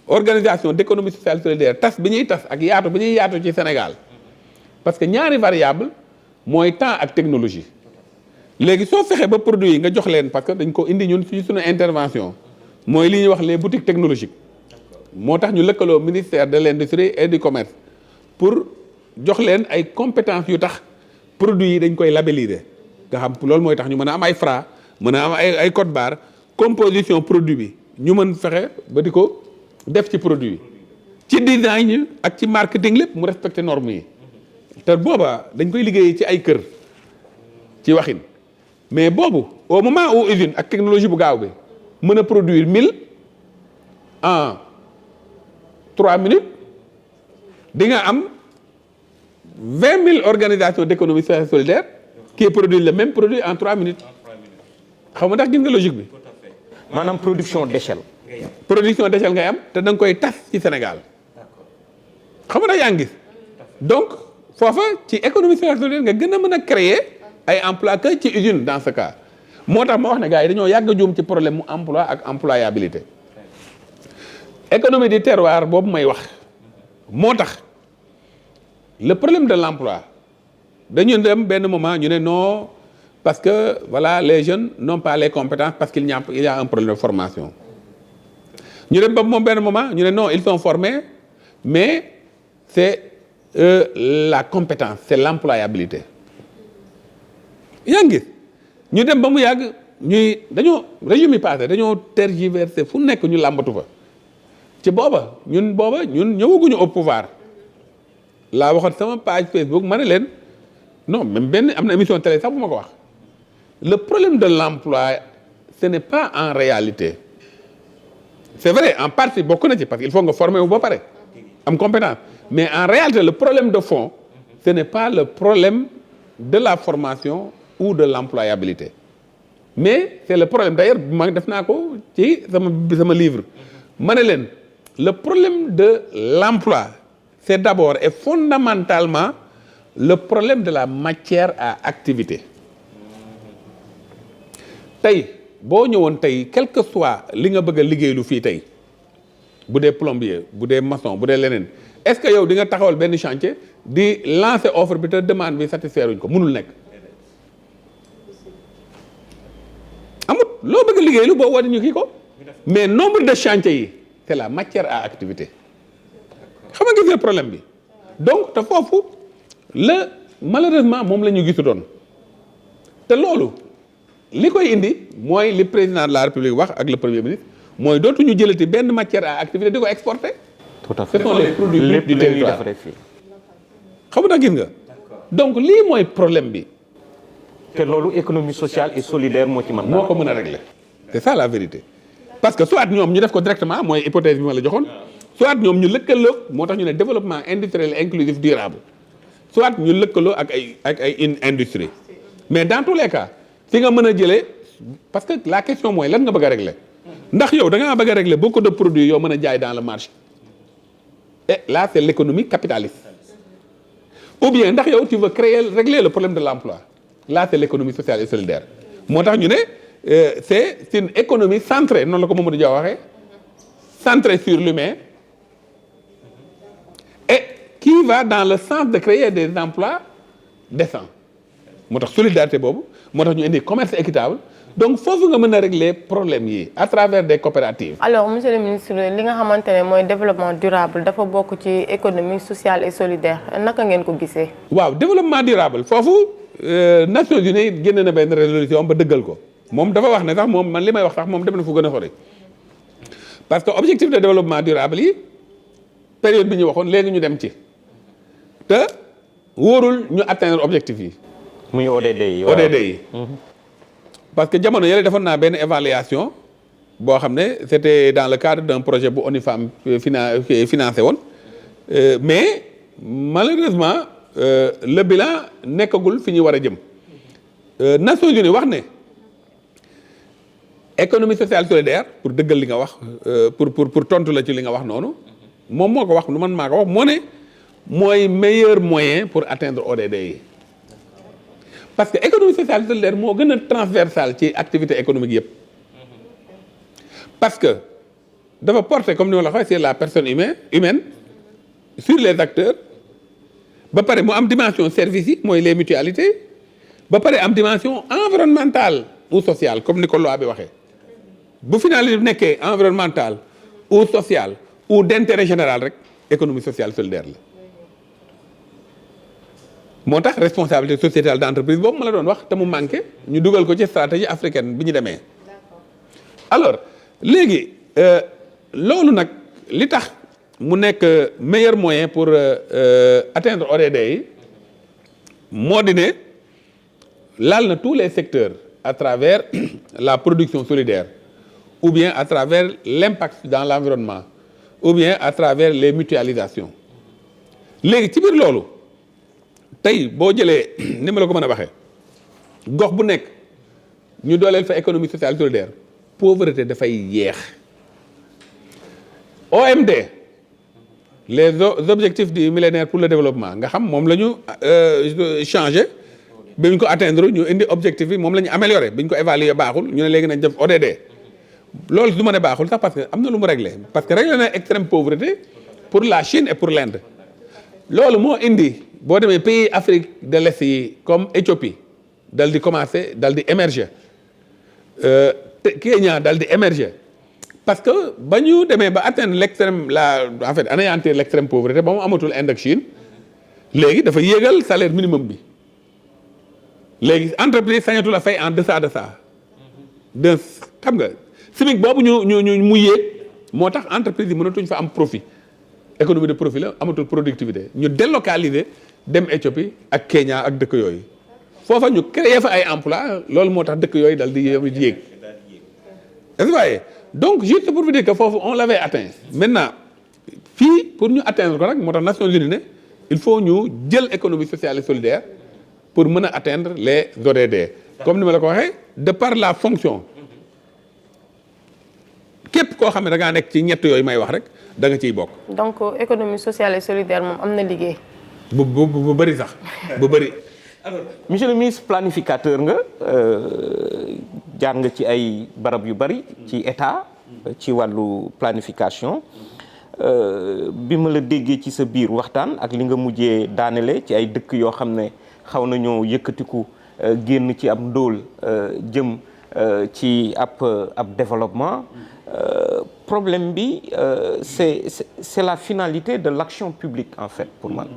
organisation d'économie sociale solidaire tas bi ñuy tas ak yaatu bi ñuy yaatu ci Sénégal parce que ñaari variable mooy temps ak technologie léegi soo fexee ba produit yi nga jox leen parce que dañ ko indi ñun ci suñu intervention mooy li ñuy wax les boutiques technologiques moo tax ñu lëkkaloo ministère de l'industrie et du commerce pour jox leen ay compétences yu tax produits yi dañ koy labelliser nga xam loolu mooy tax ñu mën a am ay Fra mën a am ay code barre composition produit bi ñu mën fexe ba di ko def ci produit yi ci design ak ci marketing lépp mu respecter normes yi te booba dañ koy liggéey ci ay kër ci waxin mais boobu au moment où usine ak technologie bu gaaw bi mën a produire 1000 en 3 minutes di nga am 20 000 organisations d'économie sociale solidaire qui produisent le même produit en 3 minutes xam nga ndax gis nga logique bi. maanaam production d'échelle. production d'échelle ngay am te da nga koy tas ci Sénégal xam nga ndax yaa ngi gis donc foofa ci économie sociale solidaire nga gën a mën a créer ay emploi que ci usine dans ce cas moo tax ma wax ne gars yi dañoo yàgg a juum ci problème mu emploi ak employabilité économie du terroir boobu may wax moo tax le problème de l'emploi dañu dem benn moment ñu ne non parce que voilà les jeunes n'ont pas les compétences parce qu'il y a un problème de formation ñu dem ba moom benn moment ñu ne non ils sont formés mais c'est la compétence c'est l'employabilité yaa ngi ñu dem ba mu yàgg ñuy dañoo régime yi passé dañoo tergiversé fu nekk ñu làmbatu fa ci booba ñun ñëwaguñu au pouvoir laa waxoon sama page Facebook ma ne leen non même benn am na émission télé sax bu ma ko wax le problème de l'emploi ce n'est pas en réalité c'est vrai en partie bokk na ci parce que il faut nga former wu ba pare am compétence mais en réalité le problème de fond ce n'est pas le problème de la formation ou de l'employabilité mais c'est le problème d'ailleurs ma def naa ko ci sama livre ma ne leen le problème de l'emploi c'est d'abord et fondamentalement le problème de la matière à activité tey boo ñëwoon tey quel que soit li nga bëgg a liggéeylu fii tey bu dee plombier bu dee maçon bu dee leneen est-ce que yow di nga taxawal benn chantier di lancer offre bi te demande bi satisfaire wuñ ko mënul nekk amut loo bëgg a liggéeylu boo woote ñu kii ko mais nombre de chantiers yi c'est la matière à activité xam nga gis nga problème bi donc te foofu la malheureusement moom la ñu gisutoon te loolu li koy indi mooy li président de la république wax ak le premier ministre mooy dootuñu jëlati benn matière à activité di ko exporter. tout à fait ce sont les produits bruts du territoire xam nga gis nga. donc lii mooy problème bi. te loolu économie sociale et solidaire moo ci mën moo ko mën a régler. c'est ça la vérité parce que soit ñoom ñu def ko directement mooy hypothèse bi ma la joxoon soit ñoom ñu lëkkaloo moo tax ñu ne développement industriel inclusif durable soit ñu lëkkaloo ak ay industrie mais dans tous les cas fi nga mën a jëlee parce que la question mooy lan nga bëgg a régler ndax yow da ngaa bëgg a régler beaucoup de produits yoo mën a jaay dans le marché et là c'est l'économie capitaliste ou bien ndax yow tu veux régler le problème de l'emploi là c'est l'économie sociale et solidaire moo tax ñu ne c'est une économie centrée noonu la ko Mamadou Dia waxee centrée sur l'humain et qui va dans le sens de créer des emplois décents moo tax solidarité boobu moo tax ñu indi commerce équitable donc foofu nga mën a régler problème yi à travers des coopératives. alors monsieur le ministre li nga xamante ne mooy développement durable dafa bokk ci économie sociale et solidaire naka ngeen ko gisee. waaw développement durable foofu Nations Unies génne na benn résolution ba dëggal ko moom dafa wax ne sax moom man li may wax sax moom dem na fu gën a sori parce que objectif de développement durable yi période bi ñu waxoon léegi ñu dem ci te wóorul ñu atteindre objectif yi. muy ODD yi ODD yi. parce que jamono yële defoon naa benn évaluation boo xam ne c'était dans le cadre d'un projet bu ONU-Femmes financé woon mais malheureusement le bilan nekkagul fi ñu war a jëm Nations Unies wax ne économie sociale solidaire pour dëggal li nga wax pour tontu la ci li nga wax noonu moom moo ko wax lu man maa ko wax moo ne mooy meilleur moyen pour atteindre ODD yi. parce que économie sociale solidaire moo gën a transversale ci activité économique yëpp parce que dafa porter comme ni ma la waxee sur la personne humaine sur les acteurs ba pare mu am dimension service yi mooy les mutualités ba pare am dimension environnementale ou sociale comme ni ko loi bi waxee bu finalité bi nekkee environnementale ou sociale ou d'intérêt général rek économie sociale solidaire la. moo tax responsabilité sociétale d'entreprise boobu ma la doon wax te mu manqué ñu dugal ko ci stratégie africaine bi ñu demee alors léegi loolu nag li tax mu nekk meilleur moyen pour atteindre ODD yi moo di ne laal na tous les secteurs à travers la production solidaire ou bien à travers l'impact dans l'environnement ou bien à travers les mutualisations léegi ci biir loolu tey boo jëlee ni ma la ko mën a waxee gox bu nekk ñu dooleel fa économie sociale solidaire pauvreté dafay yeex OMD les objectifs du millénaire pour le développement nga xam moom la ñu changé bi ñu ko atteindre ñu indi objectif bi moom la ñu amélioré bi ñu ko évaluer baaxul ñu ne léegi nañ def ODD loolu du ma ne baaxul sax parce que am na lu mu réglé parce que réglé na extrême pauvreté pour la Chine et pour l'Inde loolu moo indi boo demee pays Afrique de l'Est yi comme Éthiopie dal di commencer dal di émerger Kenya dal di émerger parce que ba ñu demee ba atteindre l'extrême en fait anéantir l'extrême pauvreté ba mu amatul Inde ak Chine léegi dafa yéegal salaire minimum bi léegi entreprise sañatul a fay en deçà de ça de xam nga SMIC boobu ñu mu yéeg moo tax entreprise yi mënatuñ fa am profit économie de profit la amatul productivité ñu délocaliser dem Éthiopie ak Kenya ak dëkk yooyu foofa ñu créer fa ay emploi loolu moo tax dëkk yooyu dal di yéeg est-ce que voyez donc juste pour vous dire que foofu on l'avait atteint maintenant fii pour ñu atteindre ko nag moo tax Nations Unies ne il faut ñu jël économie sociale et solidaire pour mën a atteindre les ODD comme ni ma la ko waxee de par la fonction képp koo xam ne da ngaa nekk ci ñett yooyu may wax rek da nga ciy bokk. donc économie sociale et solidaire moom am na liggéey. bu bëri sax bu bëri. alors monsieur le ministre planificateur nga jaar nga ci ay barab yu bëri ci état ci wàllu planification bi ma la déggee ci sa biir waxtaan ak li nga mujjee daanele ci ay dëkk yoo xam ne xaw nañoo yëkkatiku génn ci ab ndóol jëm ci ab développement. Problème bi c'est la finalité de l'action publique en fait pour man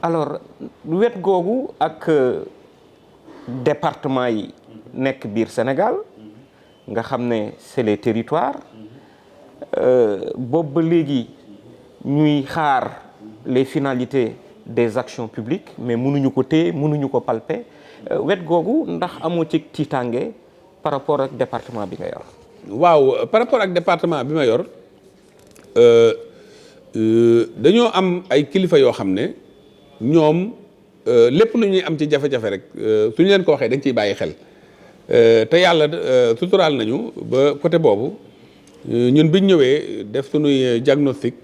alors wet googu ak département yi nekk biir Sénégal nga xam ne c'est les territoires boobu ba léegi ñuy xaar les finalités des actions publiques mais mënuñu ko téye mënuñu ko palper wet googu ndax amoo ci tiitaange par rapport ak département bi nga yor. waaw par rapport ak département bi ma yor dañoo am ay kilifa yoo xam ne ñoom lépp lu ñuy am ci jafe-jafe rek suñu leen ko waxee dañ ciy bàyyi xel te yàlla suturaal nañu ba côté boobu ñun biñ ñëwee def suñuy diagnostic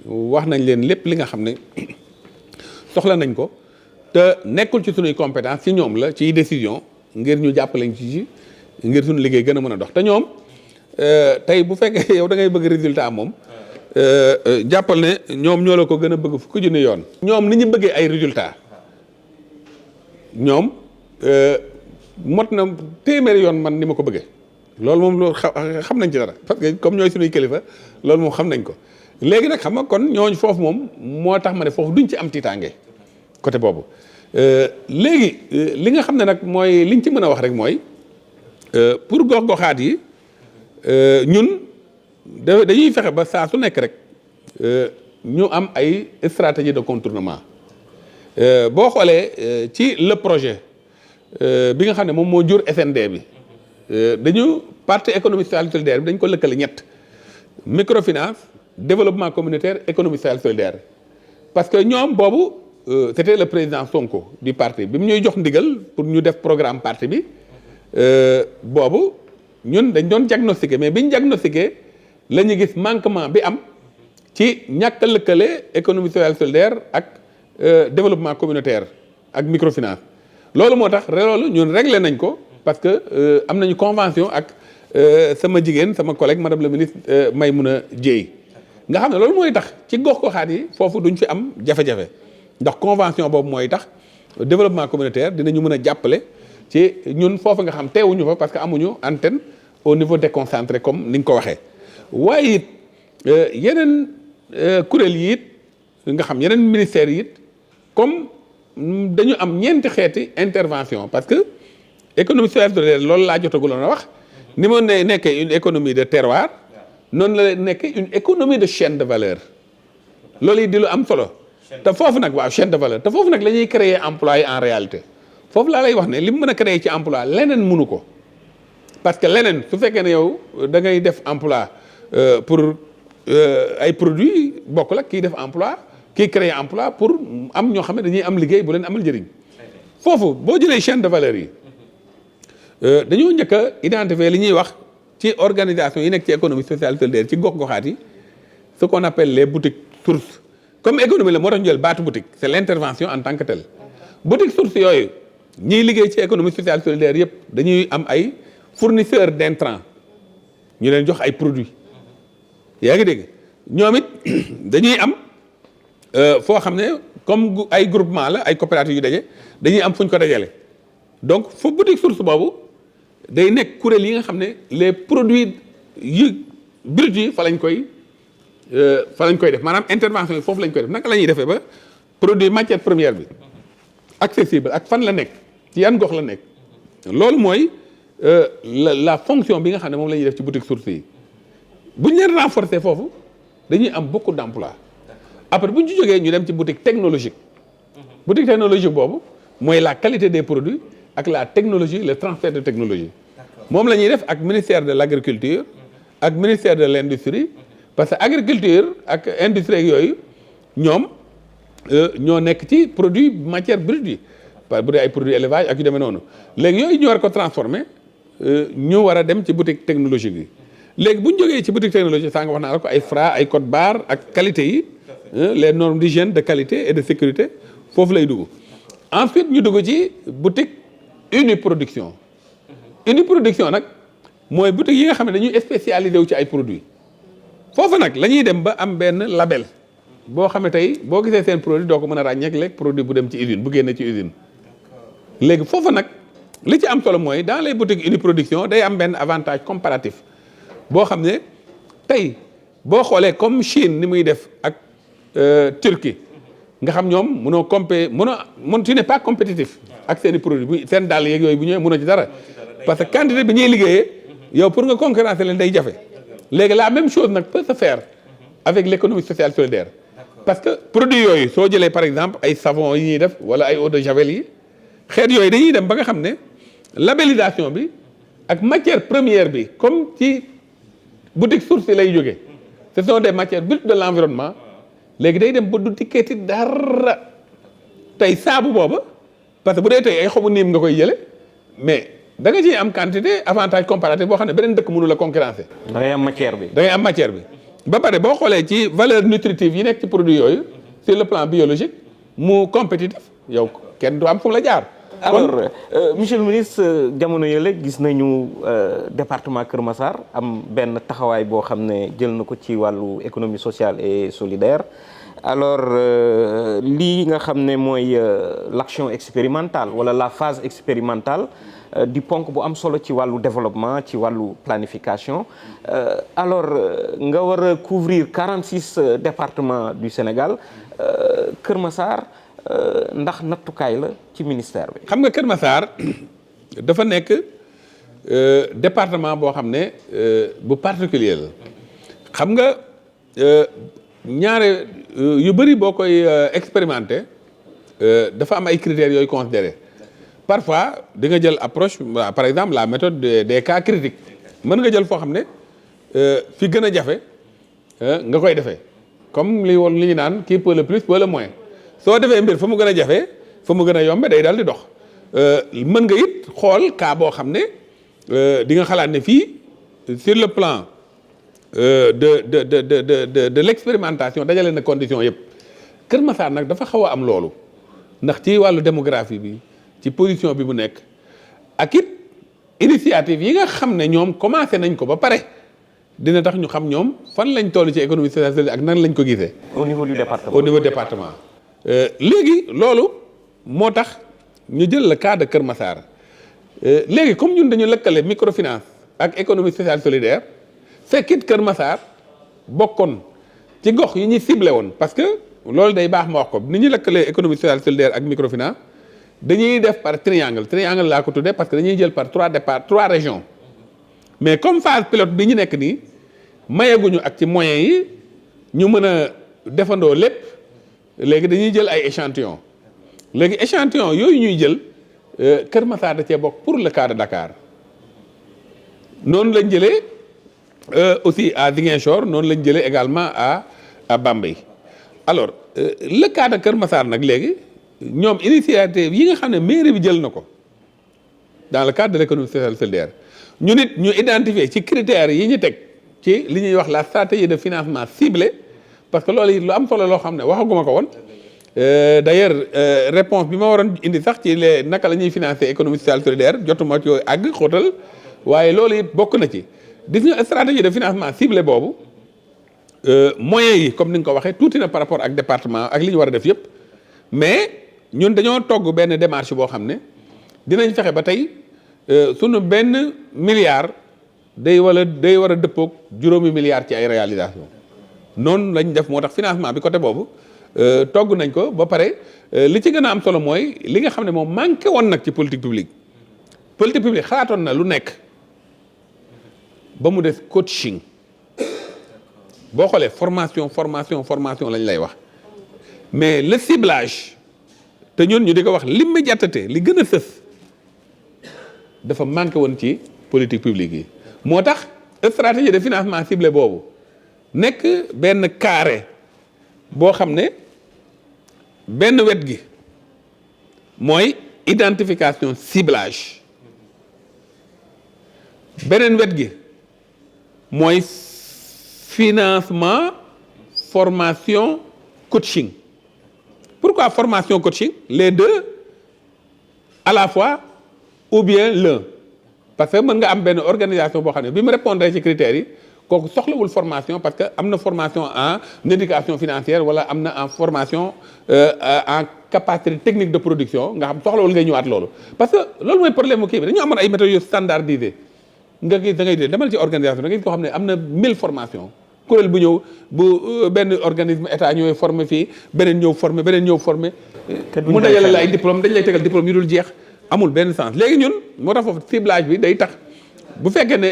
wax nañ leen lépp li nga xam ne soxla nañ ko te nekkul ci suñuy compétence ci ñoom la ciy décision ngir ñu jàppaleñ ci ngir suñu liggéey gën a mën a dox te ñoom tey bu fekkee yow da ngay bëgg résultat moom jàppal ne ñoom ñoo la ko gën a bëgg fukki junni yoon. ñoom ni ñu bëggee ay résultat ñoom mot na téeméeri yoon man ni ma ko bëggee loolu moom loolu xam nañ ci dara parce que comme ñooy suñuy kilifa loolu moom xam nañ ko léegi nag xam nga kon ñooñu foofu moom moo tax ma ne foofu duñ ci am tiitaange côté boobu léegi li nga xam ne nag mooy liñ ci mën a wax rek mooy pour gox-goxaat yi ñun dañuy fexe ba saa su nekk rek ñu am ay stratégie de contournement boo xoolee ci le projet bi nga xam ne moom moo jur SND bi dañu partie économie sociale solidaire bi dañ ko lëkkale ñett microfinance développement communautaire économie sociale solidaire parce que ñoom boobu c'était le président Sonko du parti bi mu ñuy jox ndigal pour ñu def programme parti bi boobu ñun dañ doon diagnostiqué mais biñ diagnostiqué la ñu gis manquement bi am ci ñàkk a lëkkale économie sociale solidaire ak développement communautaire ak microfinance loolu moo tax loolu ñun réglé nañ ko parce que am nañu convention ak sama jigéen sama collègue madame la ministre Maymouna Dièye nga xam ne loolu mooy tax ci gox-goxaat yi foofu duñ fi am jafe-jafe ndax convention boobu mooy tax développement communautaire dinañu mën a jàppale ci ñun foofu nga xam teewuñu fa parce que amuñu antenne au niveau déconcentré comme ni nga ko waxee waaye it yeneen kuréel yi it nga xam yeneen ministères yi it comme dañu am ñeenti xeeti intervention parce que économie sociale solidaire loolu laa jotaguloon a wax ni mu nekkee une économie de terroir noonu la nekkee une économie de chaîne de valeur loolu it di lu am solo te foofu nag waaw chaîne de valeur te foofu nag la ñuy créer emploi en réalité foofu laa lay wax ne li mu mën a créer ci emploi leneen mënu ko parce que leneen su fekkee ne yow da ngay def emploi pour ay produits bokk la kii def emploi kii créer emploi pour am ñoo xam ne dañuy am liggéey bu leen amal njëriñ foofu boo jëlee chaîne de valeur yi dañoo njëkk a identifier li ñuy wax ci organisation yi nekk ci économie sociale solidaire ci gox-goxaat yi ce qu'on appelle les boutiques sources comme économie la moo tax ñu jël baatu boutique c'est l'intervention en tant que telle boutique source yooyu ñiy liggéey ci économie sociale solidaire yëpp dañuy am ay fournisseurs d'intrants ñu leen jox ay produits yaa ngi dégg ñoom it dañuy am foo xam ne comme ay groupement la ay coopératives yu daje dañuy am fu ñu ko dajale donc foofu boutique source boobu day nekk kuréel yi nga xam ne les produits yu bruts yi fa lañ koy def maanaam intervention yi foofu lañ koy def naka la ñuy defee ba produit matière première bi accessible ak fan la nekk ci yan gox la nekk loolu mooy la fonction bi nga xam ne moom la ñuy def ci boutique source yi bu ñu leen renforcer foofu dañuy am beaucoup d'emplois après bu ñu ci jógee ñu dem ci boutique technologique boutique technologique boobu mooy la qualité des produits ak la technologie le transfert de technologie moom la ñuy def ak ministère de l'agriculture ak ministère de l'industrie parce que agriculture ak industrie yooyu ñoom ñoo nekk ci produit matière brute yi bu dee ay produits élevage ak yu demee noonu léegi yooyu ñu war ko transformer ñu war a dem ci boutique technologique yi léegi bu ñu jógee ci boutique technologique saa nga wax naa la ko ay Fra ay code barre ak qualité yi les normes d'hygiène de qualité et de sécurité foofu lay dugg ensuite ñu dugg ci boutique uniproduction uniproduction nag mooy boutique yi nga xam ne dañuy spécialisé wu ci ay produits foofu nag la ñuy dem ba am benn label boo xam ne tey boo gisee seen produit doo ko mën a ràññeek léegi produit bu dem ci usine bu génne ci usine léegi foofu nag li ci am solo mooy dans les boutiques uniproduction day am benn avantage comparatif boo xam ne tey boo xoolee comme Chine ni muy def ak Turquie nga xam ñoom mënoo tu n'es pas compétitif ak seen i produits bu seen dàll yeeg yooyu bu ñëwee mënoo ci dara parce que quantité bi ñuy liggéeyee yow pour nga concurrencer leen day jafe léegi la même chose nag peut se faire avec l'économie sociale solidaire parce que produits yooyu soo jëlee par exemple ay savon yi ñuy def wala ay eau de javel yi xeet yooyu dañuy dem ba nga xam ne labellisation bi ak matière première bi comme ci boutique source yi lay jógee ce sont des matières brutes de l'environnement léegi day dem ba du tikkeeti dara tey saabu booba parce que bu dee tey ay xobu niim nga koy jële mais da nga ciy am quantité avantage comparatif boo xam ne beneen dëkk mënu la concurrencer. da ngay am matière bi. da ngay am matière bi ba pare boo xoolee ci valeur nutritive yi nekk ci produit yooyu sur le plan biologique mu compétitif yow kenn du am fu mu la jaar. alors monsieur le ministre jamono yële gis nañu département Kër Massar am benn taxawaay boo xam ne jël na ko ci wàllu économie sociale et solidaire alors lii nga xam ne mooy l'action expérimentale wala la phase expérimentale di ponk bu am solo ci wàllu développement ci wàllu planification alors nga war a couvrir 46 départements du Sénégal Kër Massar ndax nattukaay la ci ministère bi. xam nga Kër Massar dafa nekk département boo xam ne bu particulier la xam nga ñaare yu bëri boo koy expérimenter dafa am ay critères yooyu considéré parfois di nga jël approche par exemple la méthode des cas critiques mën nga jël foo xam ne fi gën a jafe nga koy defee comme li ñu naan qui peut le plus peut le moins. soo defee mbir fa mu gën a jafe fa mu gën a yombe day dal di dox mën nga it xool cas boo xam ne di nga xalaat ne fii sur le plan de l'expérimentation dajale na conditions yëpp Kër Massar nag dafa xaw a am loolu ndax ci wàllu démographie bi ci position bi mu nekk ak it initiative yi nga xam ne ñoom commencé nañ ko ba pare dina tax ñu xam ñoom fan lañ toll ci économie sociale ak nan lañ ko gisee. au niveau du département au niveau département. léegi loolu moo tax ñu jël le cas de Kër Massar léegi comme ñun dañu lëkkale microfinance ak économie sociale solidaire fekkit Kër Massar bokkoon ci gox yi ñuy ciblé woon parce que loolu day baax ma wax ko ni ñu lëkkalee économie sociale solidaire ak microfinance dañuy def par triangle laa ko tuddee parce que dañuy jël par 3 régions mais comme phase pilote bi ñu nekk nii mayeguñu ak ci moyens yi ñu mën a defandoo lépp. léegi dañuy jël ay échantillons léegi échantillons yooyu ñuy jël Kër Massar da cee bokk pour le cas de Dakar noonu lañ jëlee aussi à Ziguinchor noonu lañ jëlee également à Bambey alors le cas de Kër Massar nag léegi ñoom initiative yi nga xam ne mairie bi jël na ko dans le cadre de l'économie sociale solidaire ñu nit ñu identifier ci critères yi ñu teg ci li ñuy wax la stratégie de financement ciblé parce que loolu it lu am solo loo xam ne waxaguma ko woon d'ailleurs réponse bi ma waroon indi sax ci les naka la ñuy financer économie sociale solidaire jotuma ci àgg xóotal waaye loolu it bokk na ci gis nga stratégie de financement ciblé boobu moyens yi comme ni nga ko waxee tuuti na par rapport ak département ak li ñu war a def yëpp mais ñun dañoo togg benn démarche boo xam ne dinañ fexe ba tey sunu benn milliard day war a dëppoog juróomi milliards ci ay réalisation noonu lañ def moo tax financement bi côté boobu togg nañ ko ba pare li ci gën a am solo mooy li nga xam ne moom manqué woon nag ci politique publique xalaatoon na lu nekk ba mu des coaching boo xoolee formation lañ lay wax mais le ciblage te ñun ñu di ko wax l'immédiateté li gën a sës dafa manqué woon ci politique publique yi moo tax stratégie de financement ciblé boobu nekk benn carré boo xam ne benn wet gi mooy identification ciblage beneen wet gi mooy financement formation coaching. Pourquoi formation coaching? Les deux à la fois ou bien l'un parce que mën nga am benn organisation boo xam ne bi mu répondre ci critères yi kooku soxlawul formation parce que am na formation en éducation financière wala am na en formation en capacité technique de production nga xam soxlawul ngay ñëwaat loolu parce que loolu mooy problème mu kii bi dañu amoon ay méthodes yu standardisées nga gis da ngay demal ci organisation da ngay gis koo xam ne am na 1000 formations kuréel bu ñëw bu benn organisme état ñëwee formé fii beneen ñëw formé mu dajale la ay diplôme dañ lay tegal diplôme yu dul jeex amul benn sens léegi ñun moo tax foofu ciblage bi day tax bu fekkee ne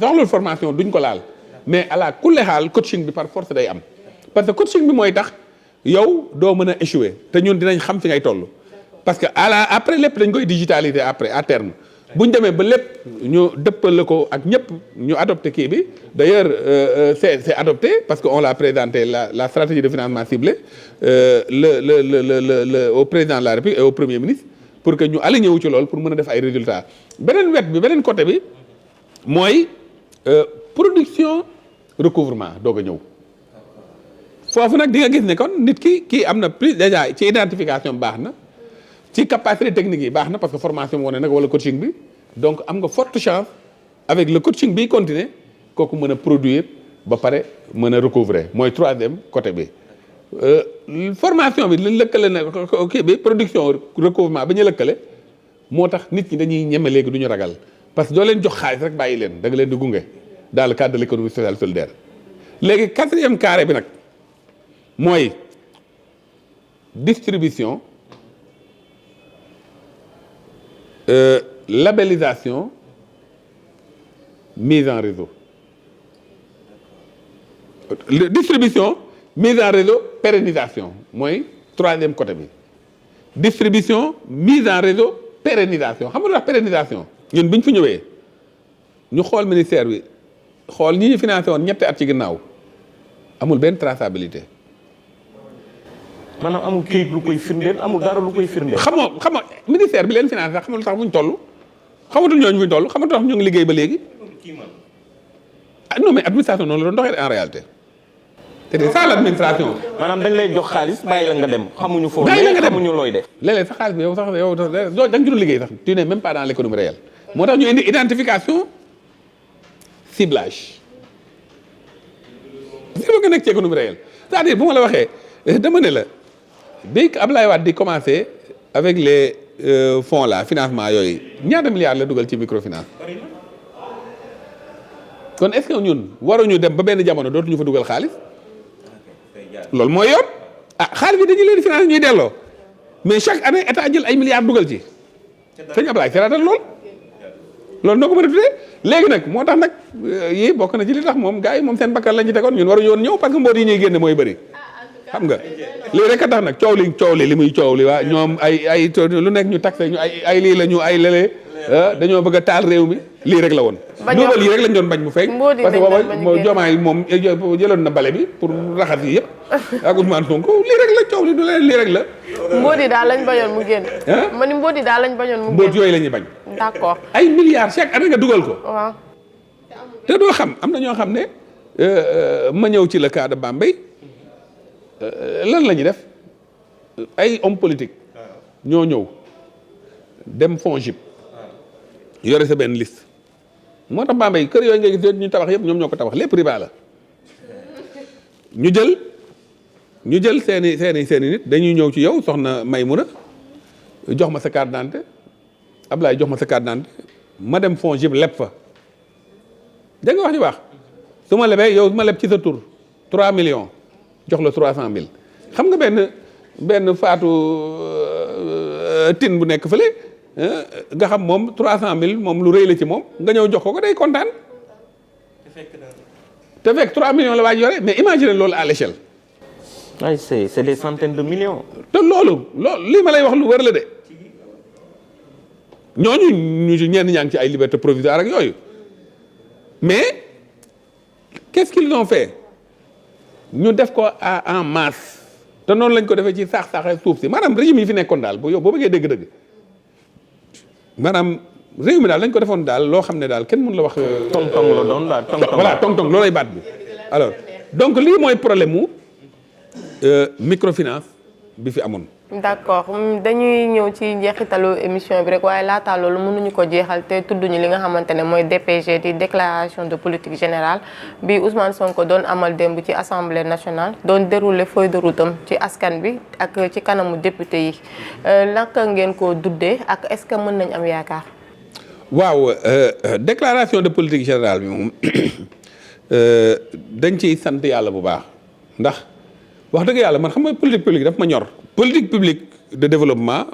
soxlul formation duñ ko laal mais à la kulli xaal coaching bi par force day am parce que coaching bi mooy tax yow doo mën a échouer te ñun dinañ xam fi ngay toll parce que après lépp dañ koy digitaliser après à terme bu ñu demee ba lépp ñu dëppale ko ak ñëpp ñu adopté kii bi d'ailleurs c'est adopté parce que on l'a présenté la stratégie de financement ciblé au président de la République et au premier ministre pour que ñu aligné wu ci loolu pour mën a def ay résultats beneen wet bi beneen côté bi mooy production recouvrement doog a ñëw foofu nag di nga gis ne kon nit kii am na plus déjà ci identification baax na ci capacité technique yi baax na parce que formation bi wane nag wala coaching bi donc am nga forte chance avec le coaching bi continuer kooku mën a produire ba pare mën a recouvrer mooy troisième côté bi formation bi li lëkkale na kii bi production recouvrement ba ñu lëkkale moo tax nit ñi dañuy ñeme léegi du ñu ragal parce que doo leen jox xaalis rek bàyyi leen da nga leen di gunge dans le cadre de l'économie sociale solidaire léegi quatrième carré bi nag mooy distribution labellisation mise en réseau distribution mise en réseau pérennisation mooy troisième côté bi distribution mise en réseau pérennisation xam nga lu wax pérennisation ñun bi ñu fi ñëwee ñu xool ministère bi xool ñi ñu financé woon ñetti at ci ginnaaw amul benn traçabilité. maanaam amul këyit lu koy firndeel amul dara lu koy firndeel. xamoo ministère bi leen financé sax xamul lu tax bu ñu toll xamatul ñooñu fu ñu toll xamatul tax ñu ngi liggéey ba léegi. ah non mais administration noonu la doon doxee en réalité. c'est ça l'administration. maanaam dañ lay jox xaalis bàyyi la nga dem xamuñu foofu. bàyyi la nga dem xamuñu looy def. léeg-léeg sa xaalis bi yow da nga ci doon liggéey sax tu n'es même pas dans l'économie réelle. moo tax ñu indi identification ciblage. il faut nga nekk ci économie réelle c'est-à-dire bu ma la waxee dama ne la bi Abdoulaye Wade di commencer avec les fonds là financement yooyu ñaata milliards la dugal ci microfinance. kon est-ce que ñun waruñu dem ba benn jamono dootuñu fa dugal xaalis. loolu mooy yoon xaalis bi dañu leen di financer ñuy delloo mais chaque année état jël ay milliards dugal ci. sëñ Ablaye seeraatal loolu noo ko mën a tuddee léegi nag moo tax nag yii bokk na ci li tax moom gars yi moom seen bakkan lañ ci tegoon ñun waruñu woon ñëw parce que mboot yi ñuy génne mooy bëri xam nga lii rek a tax nag coow li muy coow li waa ñoom ay lu nekk ñu taxé ñu ay lii la ñu ay lële dañoo bëgg a taal réew mi lii rek la woon loolu lii rek lañ doon bañ mu feeñ parce que booba Diomaye moom jëloon na bale bi pour raxas yi yëpp ak Ousmane Sonko lii rek la coow li du leen lii rek la mbóoti daal lañ bañoon mu génn ma ni mbóoti daal lañ bañoon mu génn mbóot yooyu la ñuy bañ d'accord ay milliards chaque année nga dugal ko waaw te doo xam am na ñoo xam ne ma ñëw ci le cas de Bambey lan la ñuy def ay homme politique ñoo ñëw dem FONGIP yore sa benn liste moo tax Bambey kër yooyu nga gis ñu tabax yëpp ñoom ñoo ko tabax lépp riba la ñu jël seeni nit dañuy ñëw ci yow soxna Maymuna jox ma sa carte d'identité Ablaye jox ma sa carte d'identité ma dem FONGIP leb fa da nga wax ci baax su ma lebee yow ma leb ci sa tur 3 millions jox la 300 000 xam nga benn faatu tin bu nekk fële nga xam moom 300 000 moom lu rëy la ci moom nga ñëw jox ko day kontaan te fekk 3 millions la waaj yore mais imagine loolu à l'échelle. ay c'est des centaines de millions. te loolu lii ma lay wax lu wër la de ñooñu ñenn ñaa ngi ci ay liberté provisoire ak yooyu mais qu'est-ce qu'ils ont fait ñu def ko en masse te noonu lañ ko defee ci saax-saaxee suuf si maanaam régime yi fi nekkoon daal boo bëggee dégg-dëgg maanaam réew mi daal lañ ko defoon daal loo xam ne daal kenn mënu la wax. tong-tong la doon daal tong-tong voilà tong-tong loolay baat bi alors donc lii mooy problème mu microfinance bi fi amoon. d'accord dañuy ñëw ci njeexitalu émission bi rek waaye laata loolu mënuñu ko jeexal te tudduñu li nga xamante ne mooy DPG di déclaration de politique générale bi Ousmane Sonko doon amal démb ci assemblée nationale doon dérouler feuille de route am ci askan bi ak ci kanamu député yi naka ngeen ko duddee ak est-ce que mën nañ am yaakaar. waaw déclaration de politique générale bi moom dañ ciy sant yàlla bu baax ndax wax dëgg yàlla man xam nga politique publique daf ma ñor. politique publique de développement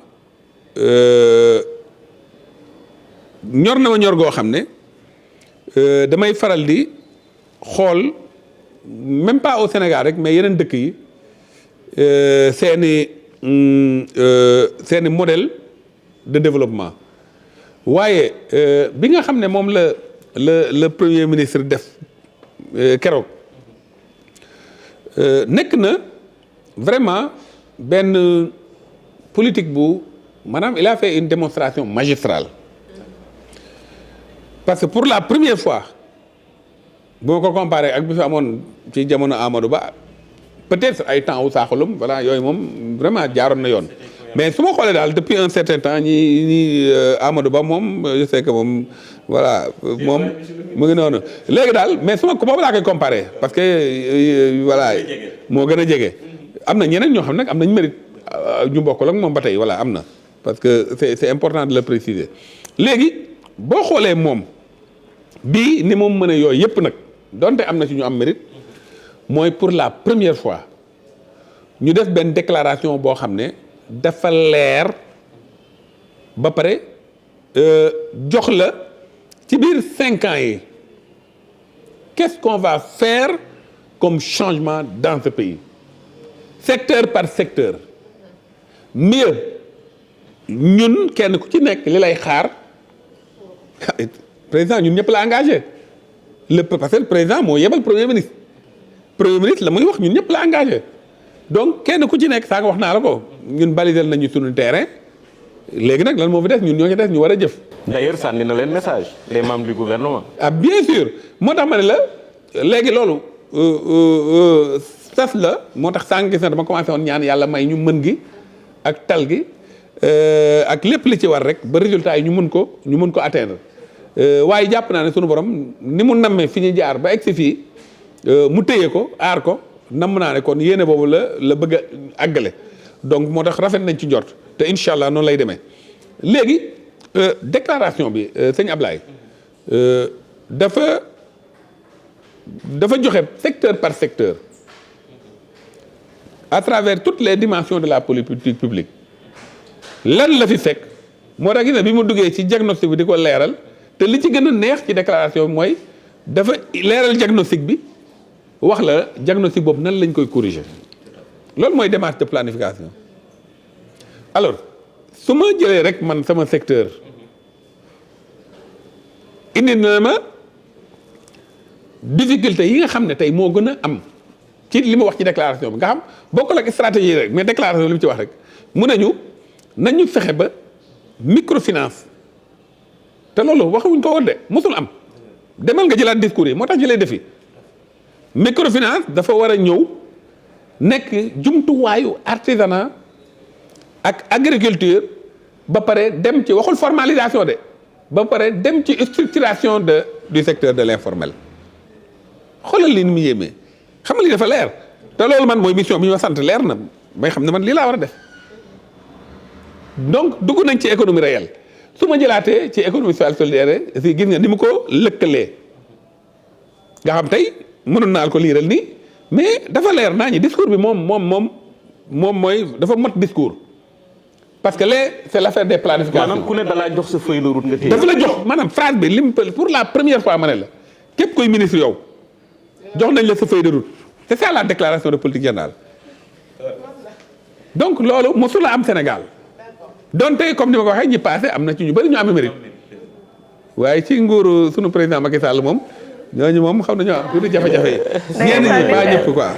ñor na ma ñor goo xam ne damay faral di xool même pas au Sénégal rek mais yeneen dëkk yi seeni modèle de développement waaye bi nga xam ne moom le premier ministre def keroog nekk na vraiment benn politique bu maanaam il a fait une démonstration magistrale parce que pour la première fois bu ma ko comparé ak bi fi amoon ci jamono Amadou Ba peut-être ay temps wu saaxalum voilà yooyu moom vraiment jaaroon na yoon mais su ma xoolee daal depuis un certain temps ñi Amadou Ba moom je sais que moom voilà moom mu ngi noonu léegi daal mais su ma ko boobu laa koy comparé parce que voilà moo gën a jege am na ñeneen ñoo xam nag am nañ mérite ñu bokkul ak moom ba tey voilà am na parce que c'est important de le préciser léegi boo xoolee moom bii ni moom mën a yooyu yëpp nag donte am na ci ñu am mérite mooy pour la première fois ñu def benn déclaration boo xam ne dafa leer ba pare jox la ci biir 5 ans yi qu'est-ce qu'on va faire comme changement dans ce pays secteur par secteur mieux ñun kenn ku ci nekk li lay xaar président ñun ñëpp la engagé parce que le président moo yebal premier ministre la muy wax ñun ñëpp la engagé donc kenn ku ci nekk saa nga wax naa la ko ñun balisel nañu suñu terrain léegi nag lan moo fi des ñun ñoo ci des ñu war a jëf. d'ailleurs sànni na leen message les membres du gouvernement. ah bien sûr moo tax ma ne la léegi loolu sas la moo tax sànq gis na dama commencé woon ñaan yàlla may ñu mën gi ak tal gi ak lépp li ci war rek ba résultat yi ñu mën ko atteindre waaye jàpp naa ne sunu borom ni mu nammee fi ñu jaar ba egg si fii mu téye ko aar ko namm naa ne kon yéene boobu la bëgg a àggale donc moo tax rafet nañ ci njort te incha allah noonu lay demee léegi déclaration bi sëñ Ablaye dafa joxe secteur par secteur à travers toutes les dimensions de la politique publique lan la fi fekk moo tax gis na bi mu duggee ci diagnostic bi di ko leeral te li ci gën a neex ci déclaration bi mooy dafa leeral diagnostic bi wax la diagnostic boobu nan lañ koy corriger loolu mooy démarche de planification alors su ma jëlee rek man sama secteur indi na ma difficulté yi nga xam ne tey moo gën a am ci li ma wax ci déclaration bi nga xam bokkul ak stratégie rek mais déclaration li mu ci wax rek mun nañu fexe ba microfinance te loolu waxuñ ko woon de mosul am demal nga jëlaat discours yi moo tax jëlee defi microfinance dafa war a ñëw nekk jumtuwaayu artisanat ak agriculture ba pare dem ci waxul formalisation de ba pare dem ci structuration du secteur de l'informel xoolal li ni mu yéemee xam nga li dafa leer te loolu man mooy mission bi ñu ma sant leer na may xam ne man lii laa war a def donc dugg nañ ci économie réelle su ma jëlaatee ci économie sociale solidaire si gis nga ni mu ko lëkkalee nga xam tey mënoon naa ko liiral nii mais dafa leer naa ñi discours bi moom mooy dafa mot discours parce que c'est l'affaire des planifications. maanaam ku ne dalaa jox sa feuille de route nga téye. dafa la jox maanaam phrase bi lim pour la première fois ma ne la képp koy ministre yow jox nañ la sa feuille de route c'est ça la déclaration de politique générale donc loolu mosul la am Sénégal donte comme ni ma ko waxee ñi passé am na ci ñu bëri ñu am mérite waaye ci nguuru sunu président Macky Sall moom. ñooñu moom xam nañoo am tuuti jafe-jafe yi. ñenn ñi pas ñëpp quoi.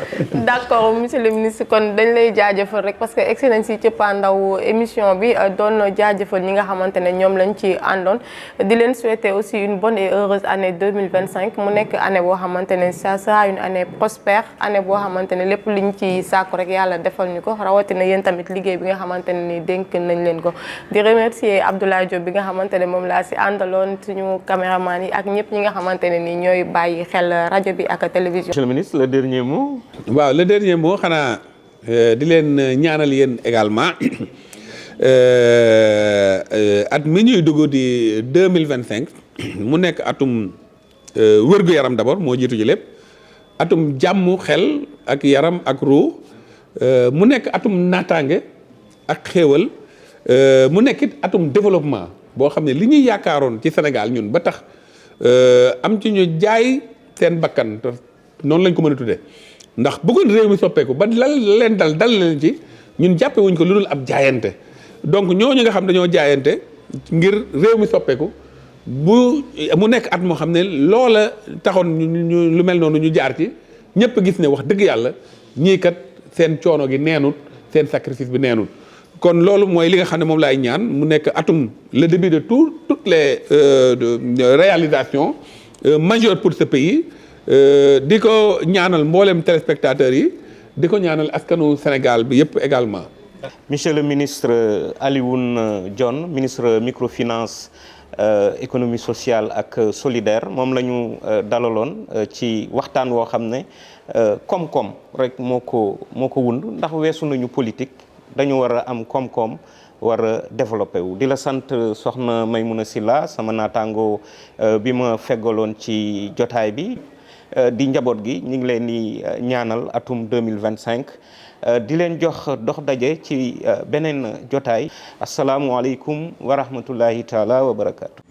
d'accord monsieur le ministre kon dañ lay jaajëfal rek parce que egsi nañ si cëppaandaw émission bi doon jaajëfal ñi nga xamante ne ñoom lañ ci àndoon di leen souhaiter aussi une bonne et heureuse année 2025 mu nekk année boo xamante ne ça sera une année prospère année boo xamante ne lépp liñ ci sàkku rek yàlla defal ñu ko rawatina yéen tamit liggéey bi nga xamante ne ni dénk nañ leen ko di remercier Abdoulaye Diop bi nga xamante ne moom laa si àndaloon suñu caméraman yi ak ñëpp ñi nga xamante ne ni ñooy bàyyi xel rajo bi ak télévision. Monsieur le ministre, le dernier mot. waaw le dernier mot xanaa di leen ñaanal yéen également at mi ñuy dugg di 2025 mu nekk atum wërgu-yaram d'abord moo jiitu ci lépp atum jàmm xel ak yaram ak ruu mu nekk atum naataange ak xéewal mu nekk it atum développement boo xam ne li ñuy yaakaaroon ci Sénégal ñun ba tax am ci ñu jaay seen bakkan noonu lañ ko mën a tuddee ndax bëggoon réew mi soppeeku ba leen dal leen ci ñun jàppe wuñ ko lu dul ab jaayante donc ñooñu nga xam dañoo jaayante ngir réew mi soppeeku mu nekk at moo xam ne loola taxoon ñu lu mel noonu ñu jaar ci ñëpp gis ne wax dëgg yàlla ñii kat seen coono gi neenut seen sacrifice bi neenut kon loolu mooy li nga xam ne moom laay ñaan mu nekk atum le début de toutes les réalisations majeures pour ce pays di ko ñaanal mboolem téléspectateurs yi di ko ñaanal askanu Sénégal bi yëpp également. Monsieur le ministre Alioune Dione ministre microfinance économie sociale ak solidaire moom la ñu dalaloon ci waxtaan woo xam ne koom-koom rek moo ko wund ndax weesu nañu politique dañu war a am koom-koom war a développé wu. di la sant soxna Maymouna Sylla sama naataango bi ma feggaloon ci jotaay bi di njaboot gi ñu ngi leen di ñaanal atum 2025 di leen jox dox daje ci beneen jotaay asalaamualeykum wa rahmatullahi taala wa barakaatu.